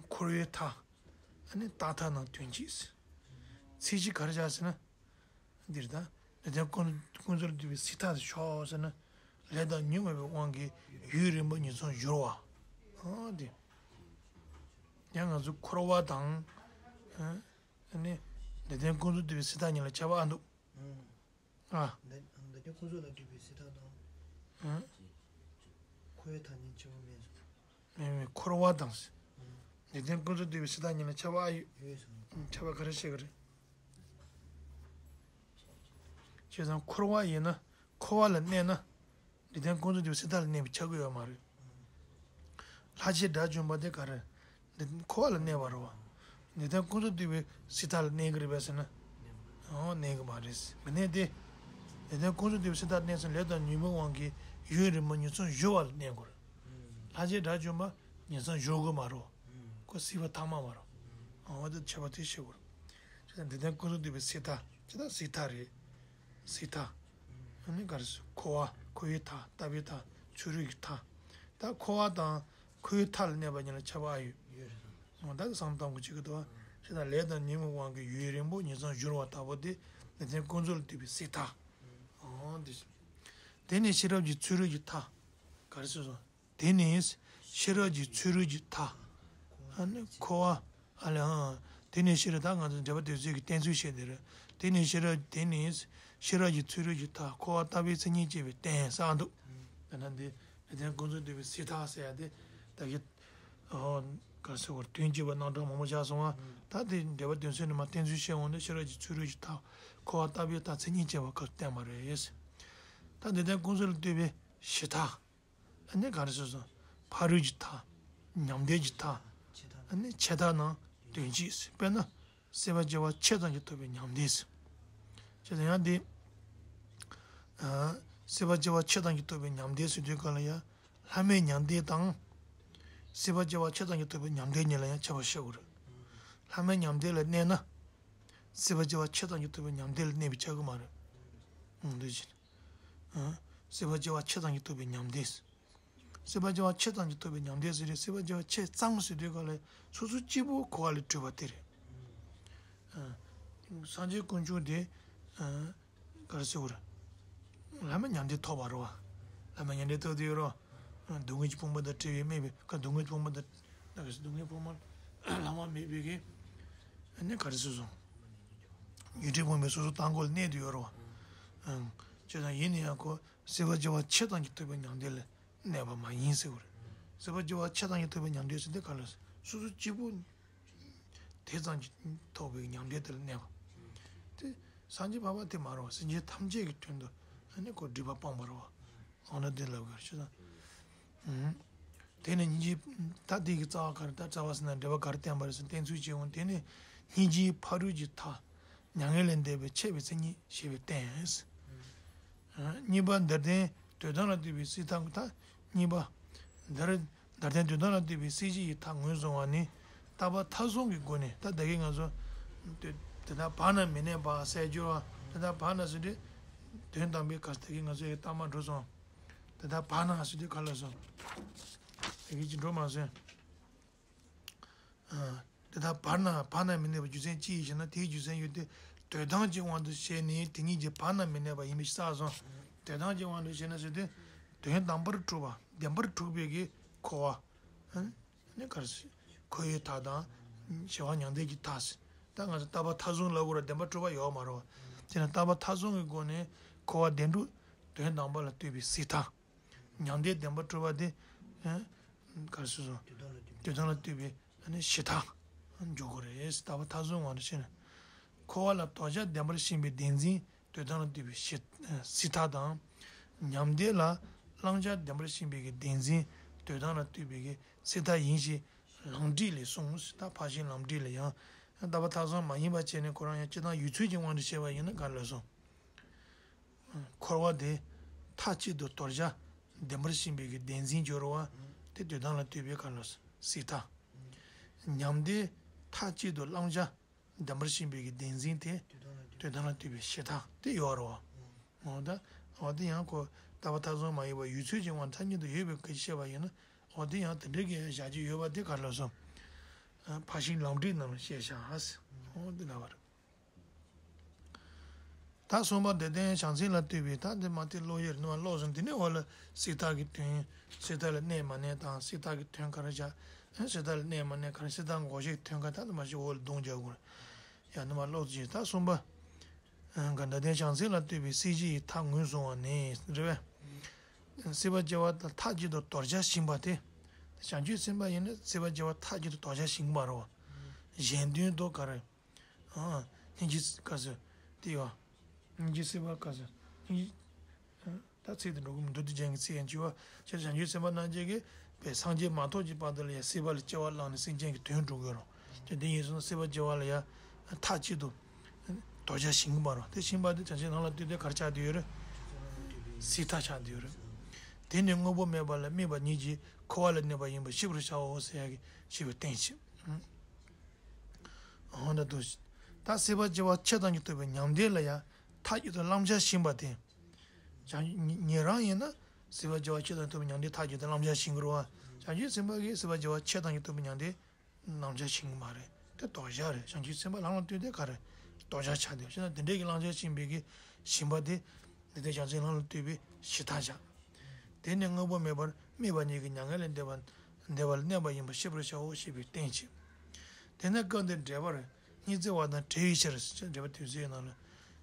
འཁོར་བའི་མཐའ། ཨ་ནི་རྟག་མཐའ་རྣམས་དོན་གཅིག་ཚིག་གཅིག་ག་རེ་བྱ་ཟེར་ན། འདིར་ད། འདིར་ཀུན་ཀུན་རྫོབ་ལ་ལྟོས་པའི་སྲིད་མཐའ་དེ་ཤོག་ཟེར་ན། ལས་དང་ཉོན་མོངས་པའི་དབང་གིས་ཡུན་རིང་པོ་ཉིན་མཚན་སྦྱོར་བ། ཨ་དེ། ཡང་ང་ཚོ་འཁོར་བ་དང་། ཨ་ནི། འདིར་ཀུན་རྫོབ་ལ་ལྟོས་པའི་སྲིད་མཐའ་གཉིས་ལ་ཁྱད་པར་ཨ་འདུག་ཨ། འདི་འདི་ཀུན་རྫོབ་ལ་ལྟོས་པའི་སྲིད་མཐའ་དང་། ཨ། འཁོར་བའི་མཐའ་གཉིས་ཁྱད་པར་མེད་སོ། མེད་མེད་འཁོར་བ་དང་། འདིར་ཀུན་རྫོབ་ལ་ལྟོས་པའི་སྲིད་མཐའ་གཉིས་ལ་ཁྱད་པར་ཨ་ཡོད། ཡོད་སོ། ཁྱད་པར་ག་རེ་བཤད་གི་རེད། བྱས་ཙང་འཁོར་བ་ཡིན་ན་འཁོར་བ་ལ་གནས་ན། འདིར་ཀུན་རྫོབ་ལ་ལྟོས་པའི་སྲིད་མཐའ་ལ་གནས་པའི་ཆགས་ཀྱི་ཡོད་མ་རེད། ལྷ་བྱེད་དགྲ་བཅོམ་པ་དེ་ག་རེ། འདི་འཁོར་བ་ལ་གནས་པ་རེད་བ། འདིར་ཀུན་རྫོབ་ལ་ལྟོས་པའི་སྲིད་མཐའ་ལ་གནས་ཀྱི་རེད་པས་ཟེར་ན། འོ་གནས་ཀྱི་མ་རེད། མི་གནས་ཏེ། འདིར་ཀུན་རྫོབ་ལ་ལྟོས་པའི་སྲིད་མཐའ་གནས་ཚེ་ལས་དང་ཉོན་མོངས་དབང་གིས་ཡུན་རིང་པོ་ཉིན་མཚན་སྦྱོར་བ་ལ་གནས་དགོས་རེད། ལྷ་བྱེད་དགྲ་བཅོམ་པ་ཉིན་མཚན་སྦྱོར་དགོས་མ་རེད། ཁོ་སྲིད་པ་ཐ་མ་མ་རེད། འོ་དེ་ཁྱད་པར་དེ་ཤེས་དགོས་རེད། ཅེས་དང་འདིར་ཀུན་རྫོབ་ལ་ལྟོས་པའི་སྲིད་མཐའ་ཅེས་དང་སྲིད་མཐའ་རེད། སྲིད་མཐའ། ཨ་ནི་ག་རེ་ཟེར་འཁོར་བ་འཁོར་བའི་མཐའ་ལྟ་བའི་མཐའ་ཚུ་རོལ་གྱི་མཐའ། ད་འཁོར་བ་དང་འཁོར་བའི་མཐའ་ལ་གནས་པ་གཉིས་ལ་ཁྱད་པར་ཨ་ཡོད། ཡོད་རེད། འོ་ད་གི་བསམ་བློ་གཏོང་དགོས་ཅིག་གི་འདུག་བ། ཞེ་ན་ལས་དང་ཉོན་མོངས་དབང་གིས་ཡུན་རིང་པོ་ཉིན་མཚན་སྦྱོར་བ་ལྟ་བུ་དེ་འདིར་ཀུན་རྫོབ་ལ་ལྟོས་པའི་སྲིད་མཐའ། འོ་འདི། དེ་ནས་ཤེས་རབ་ཀྱི་ཚུ་རོལ་གྱི་མཐའ། ག་རེ་ཟེར་སོང་། དེ་ནས་ཤེས་རབ་ཀྱི་ཚུ་རོལ་གྱི་མཐའ། ཨ་ནི་འཁོར་བ། ཨ་ལས་ཨང་། དེ་ནས་ཤེས་རབ་ད་ང་ཚོ་འགྲེལ་པ་དེ་ཚོའི་གི་བསྟན་ཚུལ་བཤད་དེ་རེད། དེ་ནས་ཤེས་རབ་དེ་ནས་ཤེས་རབ་ཀྱི་ཚུ་རོལ་གྱི་མཐའ་འཁོར་བ་ལྟ་བའི་མཚན་ཉིད་བསྐྱེད་པའི་རྟེན་ཟེར་འདུག་དེ་ན་འདི་འདིར་ཀུན་རྫོབ་ལ་ལྟོས་པའི་སྲིད་མཐའ་ཟེར་ཡ་དེ་ད་གི་ཨོ། ག་ཟེར་བར་དོན་གཅིག་པ་རྣམ་གྲངས་མང་པོ་ཆགས་སོང་བ། ད་དེ་འགྲེལ་པ་དོན་ཚན་ནས་མར་བསྟན་ཚུལ་བཤད་འོང་ནས་ཤེས་རབ་ཀྱི་ཚུ་རོལ་གྱི་མཐའ་འཁོར་བ་ལྟ་བའི་མཐའ་མཚན་ཉིད་བསྐྱེད་པ་སྐབས་བསྟན་པ་རེད། ད་འདིར་ཀུན་རྫོབ་ལ་ལྟོས་པའི་ཞི་མཐའ། ཨ་ནི་ག་རེ་ཟེར་སོང་། ཕ་རོལ་གྱི་མཐའ། ཉམས་ལྡན་གྱི་མཐའ། ཨ་ནི་ཆད་མཐའ་རྣམས་དོན་གཅིག་དཔེར་ན། སྲིད་པ་སྐྱེ་བ་ཕྱེད་ཙམ་གྱིས་ཐོབ་པའི་ཉམས་ལྡན་ཟེར། བྱས་ཙང་ཡང་འདི། ཨ། སྲིད་པ་སྐྱེ་བ་ཕྱེད་ཙམ་གྱིས་ཐོབ་པའི་ཉམས་ལྡན་ཟེར་དུས་གང་ལ་ཡང་། ལྷ་མིའི་ཉམས་ལྡན་དང་། སྲིད་པ་སྐྱེ་བ་ཕྱེད་ཙམ་གྱིས་ཐོབ་པའི་ཉམས་ལྡན་གཉིས་ལ་ཡང་ཁྱད་པར་ཤེས་དགོས་རེད། ལྷ་མིའི་ཉམས་ལྡན་ལ་གནས་ན། སྲིད་པ་སྐྱེ་བ་ཕྱེད་ཙམ་གྱིས་ཐོབ་པའི་ཉམས་ལྡན་ལ་གནས་པའི་ཆགས་ཀྱི་མ་རེད། འོང་དུས་ཕྱིན། ཨ། སྲིད་པ་སྐྱེ་བ་ཆེ་ཙམ་གྱིས་ཐོབ་པའི་མྱང་འདས། སྲིད་པ་སྐྱེ་བ་ཆེ་ཙམ་གྱིས་ཐོབ་པའི་མྱང་འདས་ཟེར་རེད། སྲིད་པ་སྐྱེ་བ་ཆེ་ཙམ་ཟེར་དུས་ག་ལ་སོ་སོ་གཅིག་པུ་འཁོར་བ་ལས་གྲོལ་བ་དེ་རེད། ཨ། སངས་རྒྱས་དཀོན་མཆོག་དེ། ཨ། ག་རེ་ཟེར་བ་རེད། བླ་མེད་མྱང་འདས་ཐོབ་པ་རེད་བ། བླ་མེད་མྱང་འདས་ཐོབ་དུས་རོ། སྡུག་བསྔལ་གྱི་ཕུང་པོ་དང་བྲལ་བའི་སྨྲས་པའི་ཁ། སྡུག་བསྔལ་གྱི་ཕུང་པོ་དང་། ད་ག་སྡུག་བསྔལ་ཕུང་པོ་ལྷག་མ་མེད་པའི་གི། ཨ་ནི་ག་རེ་ཟེར་སོང་། ཉོན་སྒྲིབ་ཕུང་པོའི་སོ་སོ་དང་པོ་ལ་གནས་དུས་ཡོད་རེད་བ། ཨང་། བྱས་ཙང་ཡིན་ན་ཡང་ཁོ་སྲིད་པ་སྐྱེ་བ་ཆེ་ཙམ་གྱིས་ཐོབ་པའི་མྱང་འདས་ལ་གནས་པ་མ་ཡིན་ཟེར་བ་རེད། སྲིད་པ་སྐྱེ་བ་ཆེ་ཙམ་གྱིས་ཐོབ་པའི་མྱང་འདས་ཟེར་དེ་ག་ལ་སོ་སོ་གཅིག་པུ། དེ་ཙམ་གྱིས་ཐོབ་པའི་མྱང་འདས་དེ་ལ་གནས་པ། དེ་སངས་རྒྱས་འཕགས་པ་དེ་མ་རེད་བ། སེམས་ཅན་ཐམས་ཅད་ཀྱི་དོན་དུ་ཨ་ནི་ཁོ་སྒྲིབ་པ་སྤངས་པ་རེད་བ། འོ་ན་དེ་ལབ་དགོས་རེད་ཤག་ད། ཨུམ། དེ་ནས་སྙིང་རྗེ། ད་དེ་གི་རྩ་བ་ག་རེ། ད་རྩ་བ་ཟེར་ན་འགྲེལ་པ་ག་རེ་བསྟན་པ་རེད་ཟེར་ན་བསྟན་ཚུལ་གྱི་འོང་། དེ་ནས་སྙིང་རྗེའི་ཕ་རོལ་གྱི་མཐའ། མྱ་ངན་ལས་འདས་པའི་ཆེ་བའི་མཚན་ཉིད་ཞེས་པའི་བསྟན། ཨ། གཉིས་པ་འདིར་བསྟན་དོན་དམ་ལ་ལྟོས་པའི་སྲིད་མཐའ། ད་གཉིས་པ། འདིར། འདིར་བསྟན་དོན་དམ་ལ་ལྟོས་པའི་སྲིད་ཞི་ཡི་མཐའ་ངོས་བཟུང་བ་ནི། ལྟ་བ་མཐའ་བཟུང་གི་སྒོ་ནས། ད་ད་གིན་ང་ཚོ་དེ་དེ་ལྟར་བར་ན་མི་གནས་པ་ཟེར་རྒྱུ་བ། དེ་ལྟར་བར་ན་ཟེར་དུས་དོན་དམ་པའི་སྐབས་ད་གིན་ང་ཚོ་ཡི་ལྟ་མ་འགྲོ་སོང་། དེ་ལྟར་བར་ན་ཟེར་དུས་ག་ལ་སོང་། ད་གིན་ཅི་འགྲོ་མ་སོང་། ཨ། དེ་ལྟར་བར་ན། བར་ན་མི་གནས་པ་རྒྱུ་མཚན་ཅི་ཡིན་ཞེ་ན། དེའི་རྒྱུ་མཚན་ཡོད་དེ། དོན་དམ་གྱི་དབང་དུ་བྱས་ནས་དེ་ཉིད་ཀྱི་བར་ན་མི་གནས་པ་ཡིན་པའི་ཕྱིར་གསུངས། དོན་དམ་གྱི་དབང་དུ་བྱས་ན་ཟེར་དུས། དོན་དམ་པར་གྲུབ་པ། བདེན་པར་གྲུབ་པའི་གི་འཁོར་བ། ཨ་ནི་ག་རེ་ཟེར། འཁོར་བའི་མཐའ་དང་། ཞི་བ་མྱང་འདས་ཀྱི་མཐའ་ཟེར། ད་ང་ཚོ་ལྟ་བ་མཐའ་བཟུང་ལབ་དགོས་རེད། བདེན་པར་གྲུབ་པ་ཡོད་མ་རེད་བ། དེ་ནི་ལྟ་བ་མཐའ་བཟུང་གི་སྒོ་ནས་འཁོར་བ་བདེན་གྲུབ་དོན་དམ་པ་ལ་ལྟོས་པའི་སྲིད་མཐའ། མྱང་འདས་བདེན་པར་གྲུབ་པ་དེ། ཨ། ག་རེ་ཟེར་སོང་། དོན་དམ་ལ་ལྟོས་པའི་ཨ་ནི་ཞི་མཐའ་འཇོག་དགོས་རེད། ལྟ་བ་མཐའ་བཟུང་ངང་དུ་ཤེས་ན། འཁོར་བ་ལ་དོར་བྱ་བདེན་པར་ཤེས་པའི་བདེན་འཛིན་དོན་དམ་ལ་ལྟོས་པའི་ཞི། སྲིད་མཐའ་དང་། མྱང་འདས་ལ་བླང་བྱ་བདེན་པར་ཤེས་པའི་གི་བདེན་འཛིན་དོན་དམ་ལ་ལྟོས་པའི་གི་སྲིད་མཐའ་ཡིན་ཞེས་ལམ་འགྲེལ་ལས་གསུངས། ད་ཕར་ཕྱིན་ལམ་འགྲེལ་ལ་ཡང་ལྟ་བ་མཐའ་བཟུང་མ་ཡིན་པ་བྱས་ནས་ཁོ་རང་ཡང་སྤྱིར་བཏང་ཡོད་ཚུལ་གྱི་དབང་དུ་བྱས་པ་ཡིན་ན་ག་ལ་སོང་། འཁོར་བ་དེ་མཐའ་གཅིག་ཏུ་དོར་བྱ་བདེན་པར་ཤེས་པའི་གི་བདེན་འཛིན་སྦྱོར་བ་དེ་དོན་དམ་ལ་ལྟོས་པའི་ག་ལ་སྲིད་མཐའ། མྱང་འདས་མཐའ་གཅིག་ཏུ་བླང་བྱ་བདེན་པར་ཤེས་པའི་གི་བདེན་འཛིན་དེ་དོན་དམ་ལ་ལྟོས་པའི་ཞི་མཐའ་དེ་ཡོད་རེད་བ། འོ་ད། འོ་དེ་ཡང་ཁོ་ལྟ་བ་མཐའ་བཟུང་མ་ཡིན་པ་ཡོད་ཚུལ་གྱི་དབང་ཐ་སྙད་དུ་ཡོད་པའི་སྐད་ཆ་བཤད་པ་ཡིན་ན། འོ་དེ་ཡང་དེ་འདྲའི་གི་བཞག་རྒྱུ་ཡོད་པ་དེ་ག་ལ་སོང་། ཕར་ཕྱིན་ལམ་འགྲེལ་ནང་ལ་བཤད་བཞག་འོ་དེ་ལ་བར། ད་གསུམ་པ་འདིར་བསྟན་བྱང་སེམས་ལ་ལྟོས་པའི། ད་འདི་མ་དེ་ཀློག་ཡས་རེད། ནི་མ་ཀློག་སོང་། དེ་ནས་འོག་ལ་སྲིད་མཐའ་གི་དོན། སྲིད་མཐའ་ལ་གནས་མ་གནས་དང་། སྲིད་མཐའ་གི་དོན་ག་རེ་བྱ། སྲིད་མཐའ་ལ་གནས་མ་གནས་ག་རེ། སྲིད་མཐའ་འགོག་བྱེད་ཀྱི་དོན་ག་ད་འདི་མ་ཞིག་འོག་ལ་བརྡུང་རྒྱག་དགོས། ཡང་ནི་མ་ཀློག་ཅིག་ད་གསུམ་པ། འདིར་བསྟན་བྱང་སེམས་ལ་ལྟོས་པའི་སྲིད་ཞི་ཡི་མཐའ་ངོས་བཟུང་བ་ནི་རེད་པས། སྲིད་པ་སྐྱེ་བ་མཐའ་གཅིག་ཏུ་དོར་བྱ་ཞིང་པ་སྟེ། བྱང་ཆུབ་སེམས་དཔའ་ཡིན་ན་སྲིད་པ་སྐྱེ་བ་མཐའ་གཅིག་ཏུ་དོར་བྱ་ཞིང་པ་རེད་བ། གཞན་དོན་དུ་ག་རེ། ཨ། སྙིང་རྗེ་ག་ཟེར། དེ་ཡོད། སྙིང་རྗེ་སེམས་དཔའ་ག་ཟེར། སྙིང་རྗེ། ད་ཚིག་དེ་འགྲོ་གི་མི་འདུག་དེ་ཅན་གྱི་ཚིག་ཡང་བྱས་པ། ཁྱེད་བྱང་ཆུབ་སེམས་དཔའ་རྣམས་ཀྱིས་པའི་སངས་རྒྱས་མ་ཐོབ་ཀྱི་བར་དུ་ལ་ཡང་སྲིད་པ་ལ་སྐྱེ་བ་བླངས་ནས་སེམས་ཅན་གྱི་དོན་སྒྲུབ་དགོས་རེད། དེ་འདི་ཡིན་སོང་ན་སྲིད་པ་སྐྱེ་བ་ལ་ཡང་མཐའ་གཅིག་ཏུ་དོར་བྱ་ཞིང་པ་རེད། དེ་ཞིང་པ་དེ་བྱང་ཆུབ་ལམ་ལ་ལྟོས་ཏེ་ག་རེ་ཆགས་བསྡད་ཡོད་རེད། སྲིད་མཐའ་ཆགས་བསྡད་ཡོད་རེད། དེ་ནི་དངོས་པོ་མེད་པ་ལ་དམིགས་པ་ཉིད་ཀྱིས་འཁོར་བ་ལ་གནས་པ་ཡིན་པར་ཤེས་པར་བྱའོ་ཟེར་ཡག་གི་ཞེས་པའི་བསྟན་བྱས། འོ་ན་དུ། ད་སྲིད་པ་སྐྱེ་བ་ཆེ་ཙམ་གྱིས་ཐོབ་པའི་མྱང་འདས་ལ་ཡང་མཐའ་གཅིག་ཏུ་བླང་བྱ་ཞིང་པ་སྟེ། བྱང་ཉེ་རང་ཡིན་ན་སྲིད་པ་སྐྱེ་བ་ཆེ་ཙམ་ཐོབ་པའི་མྱང་འདས་མཐའ་གཅིག་ཏུ་བླང་བྱ་ཞིང་གི་རེད་བ། བྱང་ཆུབ་སེམས་དཔའ་གིས་སྲིད་པ་སྐྱེ་བ་ཆེ་ཙམ་གྱིས་ཐོབ་པའི་མྱང་འདས་བླང་བྱ་ཞིང་གི་མ་རེད། དེ་དོར་བྱ་རེད། བྱང་ཆུབ་སེམས་དཔའ་ལམ་ལ་ལྟོས་ཏེ་ག་རེ། དོར་བྱ་ཆགས་བསྡད་ཡོད། བྱས་ན་དེ་འདྲའི་གི་བླང་བྱ་ཞིང་པའི་གི་ཞིང་པ་དེ། འདིར་བསྟན་བྱང་སེམས་ལམ་ལ་ལྟོས་པའི་ཞི་མཐའ་བཞག་དེ་ནི་དངོས་པོ་མེད་པར་དམིགས་པ་ཉིད་ཀྱིས་མྱ་ངན་ལས་འདས་པ་འདས་པ་ལ་གནས་པ་ཡིན་པར་ཤེས་པར་བྱའོ་ཞེས་པའི་བསྟན་བྱས། དེས་ན་སྐབས་འདིར་འགྲེལ་པར་གཉིས་བརྩེགས་པ་དང་བྲལ་བའི་ཕྱིར་ཞེས་འགྲེལ་པ་དོན་གསལ་ནང་ལ།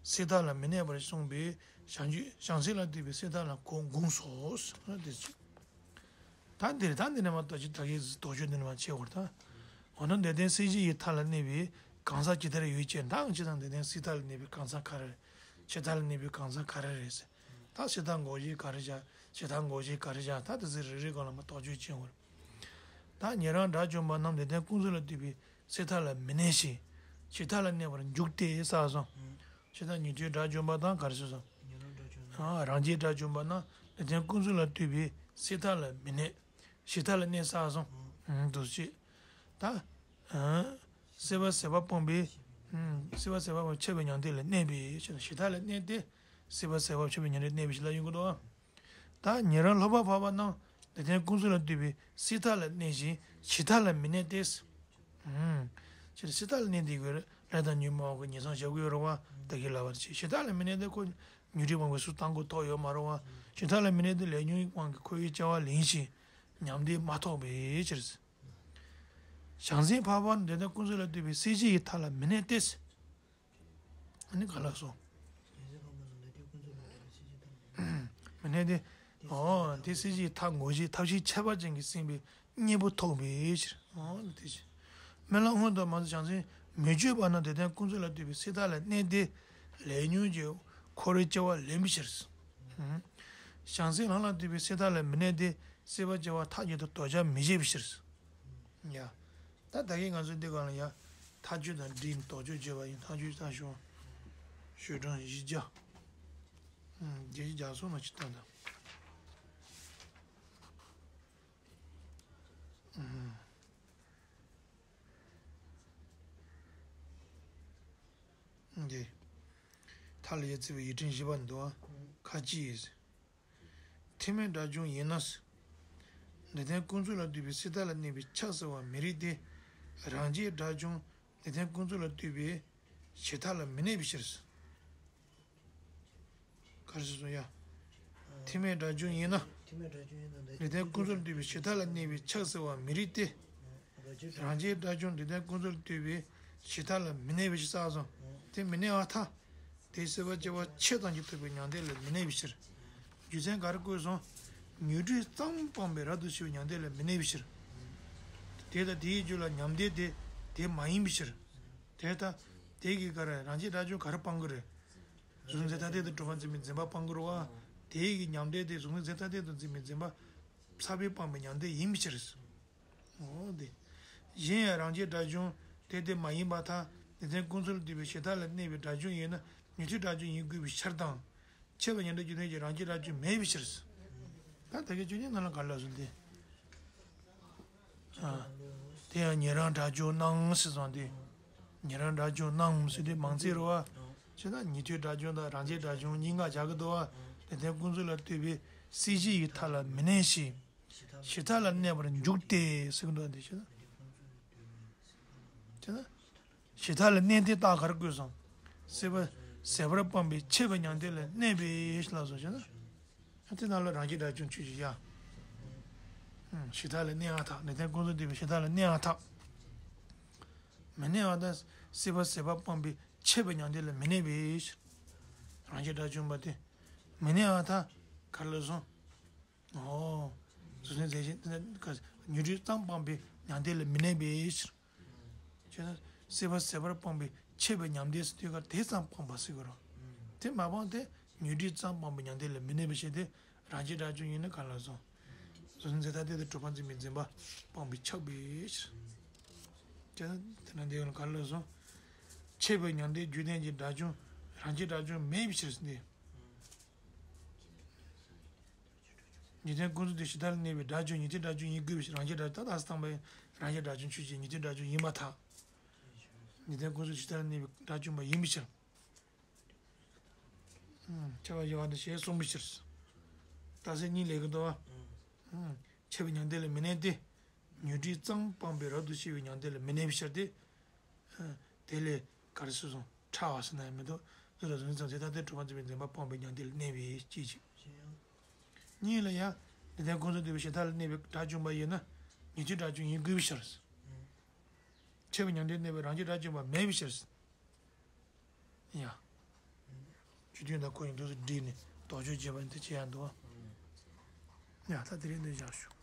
སྲིད་མཐའ་ལ་མི་གནས་པར་གསུངས་པས་བྱང་ཆུབ་བྱང་སེམས་ལ་ལྟོས་པའི་སྲིད་མཐའ་ལ་གོ་དགོངས་སོ། དེ་ཅི། ད་འདིར་ད་འདི་ནས་མ་གཏོགས་ཅི་ད་གིན་དོགས་གཅོད་འདི་ནས་མ་བྱེད་བར་ད། འོ་ན་འདིར་བསྟན་སྲིད་ཞི་ཡི་མཐའ་ལ་གནས་པའི་གང་ཟག་ཇི་ལྟར་ཡོད་ཅེ་ན། ད་ཅི་དང་འདིར་བསྟན་སྲིད་མཐའ་ལ་གནས་པའི་གང་ཟག་ག་རེ་རེད། ཞི་མཐའ་ལ་གནས་པའི་གང་ཟག་ག་རེ་རེད་ཟེར། ད་སྲིད་མཐའ་འགོག་བྱེད་ག་རེ་བྱ། ཞི་མཐའ་འགོག་བྱེད་ག་རེ་བྱ། ད་དེ་ཚོ་རེ་རེ་སྒང་ལ་མ་གཏོགས་ཆོས་ཅན་བར། ད་ཉན་རང་དགྲ་བཅོམ་པ་རྣམས་ལེགས་ལྡན་ཀུན་རྫོབ་ལ་ལྟོས་པའི་སྲིད་མཐའ་ལ་མི་གནས་ཤིང་། ཞི་མཐའ་ལ་གནས་པར་འཇུག་སྟེ་ཟེར་སོང་། ཞི་མཐའ་ཉན་ཐོས་དགྲ་བཅོམ་པ་དང་ག་རེ་ཟེར་སོང་། ཉན་རང་དགྲ་བཅོམ་པ། ཨ། རང་རྒྱལ་དགྲ་བཅོམ་པ་རྣམས་ལེགས་ལྡན་ཀུན་རྫོབ་ལ་ལྟོས་པའི་སྲིད་མཐའ་ལ་མི་གནས། ཞི་མཐའ་ལ་གནས་ཟེར་སོང་། ཨ། འདུ་ཤེས། ད། ཨ། སྲིད་པ་ཟད་པ་སྤངས་པའི། ཨ། སྲིད་པ་ཟད་པ་སྤངས་པའི་ཆེ་བའི་མྱང་འདས་ལ་གནས་པའི་ཕྱིར་ཞི་མཐའ་ལ་གནས་ཏེ། སྲིད་པ་ཟད་པ་ཆེ་བའི་མྱང་འདས་གནས་པའི་ཕྱིར་ལ་ཡོང་གི་འདུག་ཨ། ད་ཉན་རང་ལྷག་པར་འཕགས་པ་རྣམས་ལེགས་ལྡན་ཀུན་རྫོབ་ལ་ལྟོས་པའི་སྲིད་མཐའ་ལ་གནས་ཤིང་ཞི་མཐའ་ལ་མི་གནས་ཏེ། ཨུམ། ཅེས་སྲིད་མཐའ་ལ་གནས་ཏེ་ཡོད་རེད། ལས་དང་ཉོན་མོངས་པ་ཉེས་བསམ་བཞག་གི་ཡོད་རེད་བ། ད་གིན་ལབ་པ་ཅིག་ཞི་མཐའ་ལ་མི་གནས་ཏེ་ཁོ་ཉོན་སྒྲིབ་དབང་གིས་སུ་བཏང་དགོས་ཐོག་ཡོད་མ་རེད་བ། ཞི་མཐའ་ལ་མི་གནས་ཏེ་ལས་ཉོན་དབང་གིས་འཁོར་བའི་བྱ་བ་ལེན་ཞིང་ཉམས་བདེ་མ་ཐོབ་པའི་ཕྱིར། བྱང་སེམས་འཕགས་པ་ལེགས་ལྡན་ཀུན་རྫོབ་ལ་ལྟོས་པའི་སྲིད་ཞིའི་མཐའ་ལ་མི་གནས་ཏེ། ཨ་ནི་ག་ལ་སོང་། མི་གནས་ཏེ། ཨོ་དེ་སྲིད་ཞིའི་མཐའ་ངོ་ཤེས་ཐབས་ཤེས་ཁྱད་པར་ཅན་གྱིས་ཟིན་པའི་གཉེན་པོ་ཐོབ་པའི་ཕྱིར། ཨོ་དེ་ཕྱིར། སྨོན་ལམ་སྔོན་དུ་མ་སོང་བྱང་སེམས་མི་བསྐྱོད་པ་རྣམས་ལེགས་ལྡན་ཀུན་རྫོབ་ལ་ལྟོས་པའི་སྲིད་མཐའ་ལ་གནས་ཏེ། ལས་ཉོན་གྱིས་འཁོར་བའི་བྱ་བ་ལེན་པའི་ཕྱིར། བྱང་སེམས་ལམ་ལ་ལྟོས་པའི་སྲིད་མཐའ་ལ་མི་གནས་ཏེ། སྲིད་པ་བྱ་བ་མཐའ་གཅིག་ཏུ་དོར་བྱར་མི་བྱེད་པའི་ཕྱིར། ཡ། ད་ད་གིན་ང་ཚོ་འདི་ག་ལ་ཡ། མཐའ་དཔྱོད་དང་འབྲེལ་ནས་དོགས་གཅོད་བྱས་པ་ཡིན། མཐའ་དཔྱོད་ལྟ་ཞོག་ཤོག་གྲངས་བཞི་བརྒྱ། ཨུམ། བརྒྱད་ཅུ་གྱ་གསུམ་ལ་ཅིག་ལྟ་དང་། ཨུམ། འདི། མཐའ་ལ་ཡ་བརྩི་བའི་ཡིག་ཕྲེང་བཞི་པ་འདུག་ཨ། ཁ་ཅིག་ཐེག་དམན་དགྲ་བཅོམ་ཡིན་ན། ལེགས་ལྡན་ཀུན་རྫོབ་ལ་ལྟོས་པའི་སྲིད་མཐའ་ལ་གནས་པའི་ཕྱག་འཚལ་བ་མི་རིགས་ཏེ། རང་རྒྱལ་དགྲ་བཅོམ་ལེགས་ལྡན་ཀུན་རྫོབ་ལ་ལྟོས་པའི་ཞི་མཐའ་ལ་མི་གནས་པའི་ཕྱིར། ག་རེ་ཟེར་སོང་ཡ། ཐེག་དམན་དགྲ་བཅོམ་ཡིན་ན། ཐེག་དམན་དགྲ་བཅོམ་ཡིན་ན་ལེགས་ལྡན་ཀུན་རྫོབ་ལ་ལྟོས་པའི་ཞི་མཐའ་ལ་གནས་པའི་ཕྱག་འཚལ་བ་མི་རིགས་ཏེ། རང་རྒྱལ་དགྲ་བཅོམ་ལེགས་ལྡན་ཀུན་རྫོབ་ལ་ལྟོས་པའི་ཞི་མཐའ་ལ་མི་གནས་པའི་ཕྱིར་གསུངས་སོ། དེ་མི་གནས་པར་ཐལ། དེ་སྲིད་པ་སྐྱེ་བ་ཕྱེད་དང་གཅིག་ཐོབ་པའི་མྱང་འདས་ལ་མི་གནས་པའི་ཕྱིར། རྒྱུ་མཚན་ག་རེ་བཀོད་སོང་། ཉོན་སྒྲིབ་ཙམ་སྤངས་པའི་རབ་ཏུ་ཕྱིན་པའི་མྱང་འདས་ལ་མི་གནས་པའི་ཕྱིར། དེ་དང་དེའི་རྒྱུད་ལ་ཉམས་འདས་དེ་དེ་མ་ཡིན་པའི་ཕྱིར། དེ་ལྟ། དེ་གིས་ག་རེ་རང་རྒྱལ་དགྲ་བཅོམ་ག་རེ་སྤང་གི་རེད། གཟུགས་འཛིན་ཐ་དད་དུ་གྲུབ་པར་འཛིན་པའི་འཛིན་པ་སྤང་གི་རེད་བ། དེ་གིས་ཉམས་འདས་དེ་གཟུགས་འཛིན་ཐ་དད་དུ་འཛིན་པའི་འཛིན་པ་ཚ་བས་སྤངས་པའི་མྱང་འདས་ཡིན་པའི་ཕྱིར། འོ་དེ། གཞན་ཡང་རང་རྒྱལ་དགྲ་བཅོམ་དེ་དེ་མ་ཡིན་པར་ཐལ། ལེགས་ལྡན་ཀུན་རྫོབ་ལ་ལྟོས་པའི་ཞི་མཐའ་ལ་གནས་པའི་དགྲ་བཅོམ་ཡིན་ན་ཉན་ཐོས་དགྲ་བཅོམ་ཡིན་དགོས་པའི་ཕྱིར་དང་། ཆད་པ་མྱང་འདས་རྒྱུ་མཚན་གྱིས་རང་རྒྱལ་དགྲ་བཅོམ་མེད་པའི་ཕྱིར། ད་ད་གིན་བཅོ་ལྔའི་ནང་ལ་ག་རེ་ལབ་སོང་སྟེ། ཨ། དེ་ཡང་ཉན་རང་དགྲ་བཅོམ་རྣམས་ཟེར་སོང་སྟེ། ཉན་རང་དགྲ་བཅོམ་རྣམས་ཟེར་དུས་མང་ཚིག་རེད་བ། བྱས་ན་ཉན་ཐོས་དགྲ་བཅོམ་དང་རང་རྒྱལ་དགྲ་བཅོམ་གཉིས་ཀ་བཞག་གི་འདུག་བ། ལེགས་ལྡན་ཀུན་རྫོབ་ལ་ལྟོས་པའི་སྲིད་ཞི་ཡི་མཐའ་ལ་མི་གནས་ཤིང་། ཞི་མཐའ་ལ་གནས་པར་འཇུག་སྟེ་ཟེར་གི་འདུག་བ། འདི་བྱས་ན། བྱས་ན། ཞི་མཐའ་ལ་གནས་ཏེ་རྟགས་ག་རེ་བཀོད་སོང་། སྲིད་པ་ཟད་པར་སྤངས་པའི་ཆད་པ་མྱང་འདས་ལ་གནས་པའི་ལ་སོགས་བྱས་ན། དེ་ནང་ལ་རང་རྒྱལ་དགྲ་བཅོམ་ཆོས་ཅན་ཡ། ཞི་མཐའ་ལ་གནས་པར་ཐལ། ལེགས་ལྡན་ཀུན་རྫོབ་ལ་ལྟོས་པའི་ཞི་མཐའ་ལ་གནས་པར་ཐལ། མི་གནས་པར་ཐལ། སྲིད་པ་ཟད་པར་སྤངས་པའི་ཆད་པ་མྱང་འདས་ལ་མི་གནས་པའི་ཕྱིར། རང་རྒྱལ་དགྲ་བཅོམ་པ་དེ། མི་གནས་པར་ཐལ། ག་རེ་ལབ་སོང་། ཨོ། གཟུགས་ཅན་ཟད་ཞི་ཉོན་སྒྲིབ་ཙམ་སྤངས་པའི་མྱང་འདས་ལ་མི་གནས་པའི་ཕྱིར། བྱས་ན་སྲིད་པ་ཟད་པར་སྤངས་པའི་ཆད་པ་མྱང་འདས་ཟེར་དུས་ཀ་དེ་ཙམ་སྤངས་པ་ཟེར་གི་རེད། དེ་མ་སྤངས་ཏེ་ཉོན་སྒྲིབ་ཙམ་སྤངས་པའི་མྱང་འདས་ལ་མི་གནས་པའི་ཕྱིར་ཏེ། རང་རྒྱལ་དགྲ་བཅོམ་ཡིན་ན་ག་ལ་སོང་། གཟུགས་ཅན་ཐ་དད་དུ་གྲུབ་པར་འཛིན་པའི་འཛིན་པ་སྤངས་པའི་ཆགས་པའི་ཕྱིར། བྱས་ན་དེ་ན་འདི་ཡོད་ལ་ག་ལ་སོང་། ཆད་པ་མྱང་འདས་རྒྱུ་ལྡན་གྱི་དགྲ་བཅོམ་རང་རྒྱལ་དགྲ་བཅོམ་མེད་པའི་ཕྱིར་ཟེར་ཏེ། ཉན་ཐོས་ཀུན་རྫོབ་དེ་ཞི་མཐའ་ལ་གནས་པའི་དགྲ་བཅོམ་ཉན་ཐོས་དགྲ་བཅོམ་ཡིན་དགོས་པའི་ཕྱིར། རང་རྒྱལ་དགྲ་ད་ལྟ་སྟངས་པའི་རང་རྒྱལ་དགྲ་བཅོམ་ཆོས་ཅན་ཉན་ཐོས་དགྲ་བཅོམ་ཡིན་པར་ཐལ། ཉན་ཐོས་ཀུན་རྫོབ་ཞི་མཐའ་ལ་གནས་པའི་དགྲ་བཅོམ་པ་ཡིན་པའི་ཕྱིར། ཁྱབ་པ་ཡོད་པ་འདི་ཞེས་གསུངས་པའི་ཕྱིར། རྟགས་གསལ་གཉིས་ལས་ཀྱི་འདུག་བ། ཆད་པ་མྱང་འདས་ལ་མི་གནས་ཏེ། ཉོན་སྒྲིབ་ཙམ་སྤངས་པའི་རབ་ཏུ་ཕྱིན་པའི་མྱང་འདས་ལ་མི་གནས་པའི་ཕྱིར་ཏེ། དེ་ལས་ག་རེ་ཟེར་སོང་ཕྲ་བ་ཟེར་ན་ཡང་མི་འདུག་གཟུགས་ལ་གཟུགས་ཅན་ཟད་ཐ་དད་གྲུབ་པར་འཛིན་པའི་འཛིན་པ་སྤངས་པའི་མྱང་འདས་ལ་གནས་པའི་སྐྱེ་གཅིག་གཉིས་ལ་ཡང་ལེགས་ལྡན་ཀུན་རྫོབ་ལ་ལྟོས་པའི་ཞི་མཐའ་ལ་གནས་པའི་དགྲ་བཅོམ་པ་ཡིན་ན་ཉན་ཐོས་དགྲ་བཅོམ་ཡིན་དགོས་པའི་ཕྱིར། ཆད་པ་མྱང་འདས་གནས་པའི་རང་རྒྱལ་དགྲ་བཅོམ་པ་མེད་པའི་ཕྱིར། ཡ། རྒྱུ་མཐུན་དང་ཁོ་ཡི་འདུག་སེ་བསྒྲིགས་ནས་དོགས་གཅོད་བྱས་པ་ནི་དེ་བྱེད་ཡ་འདུག་བ། ཡ་ད་དེ་རིང་འདི་བཞག་ཞུ།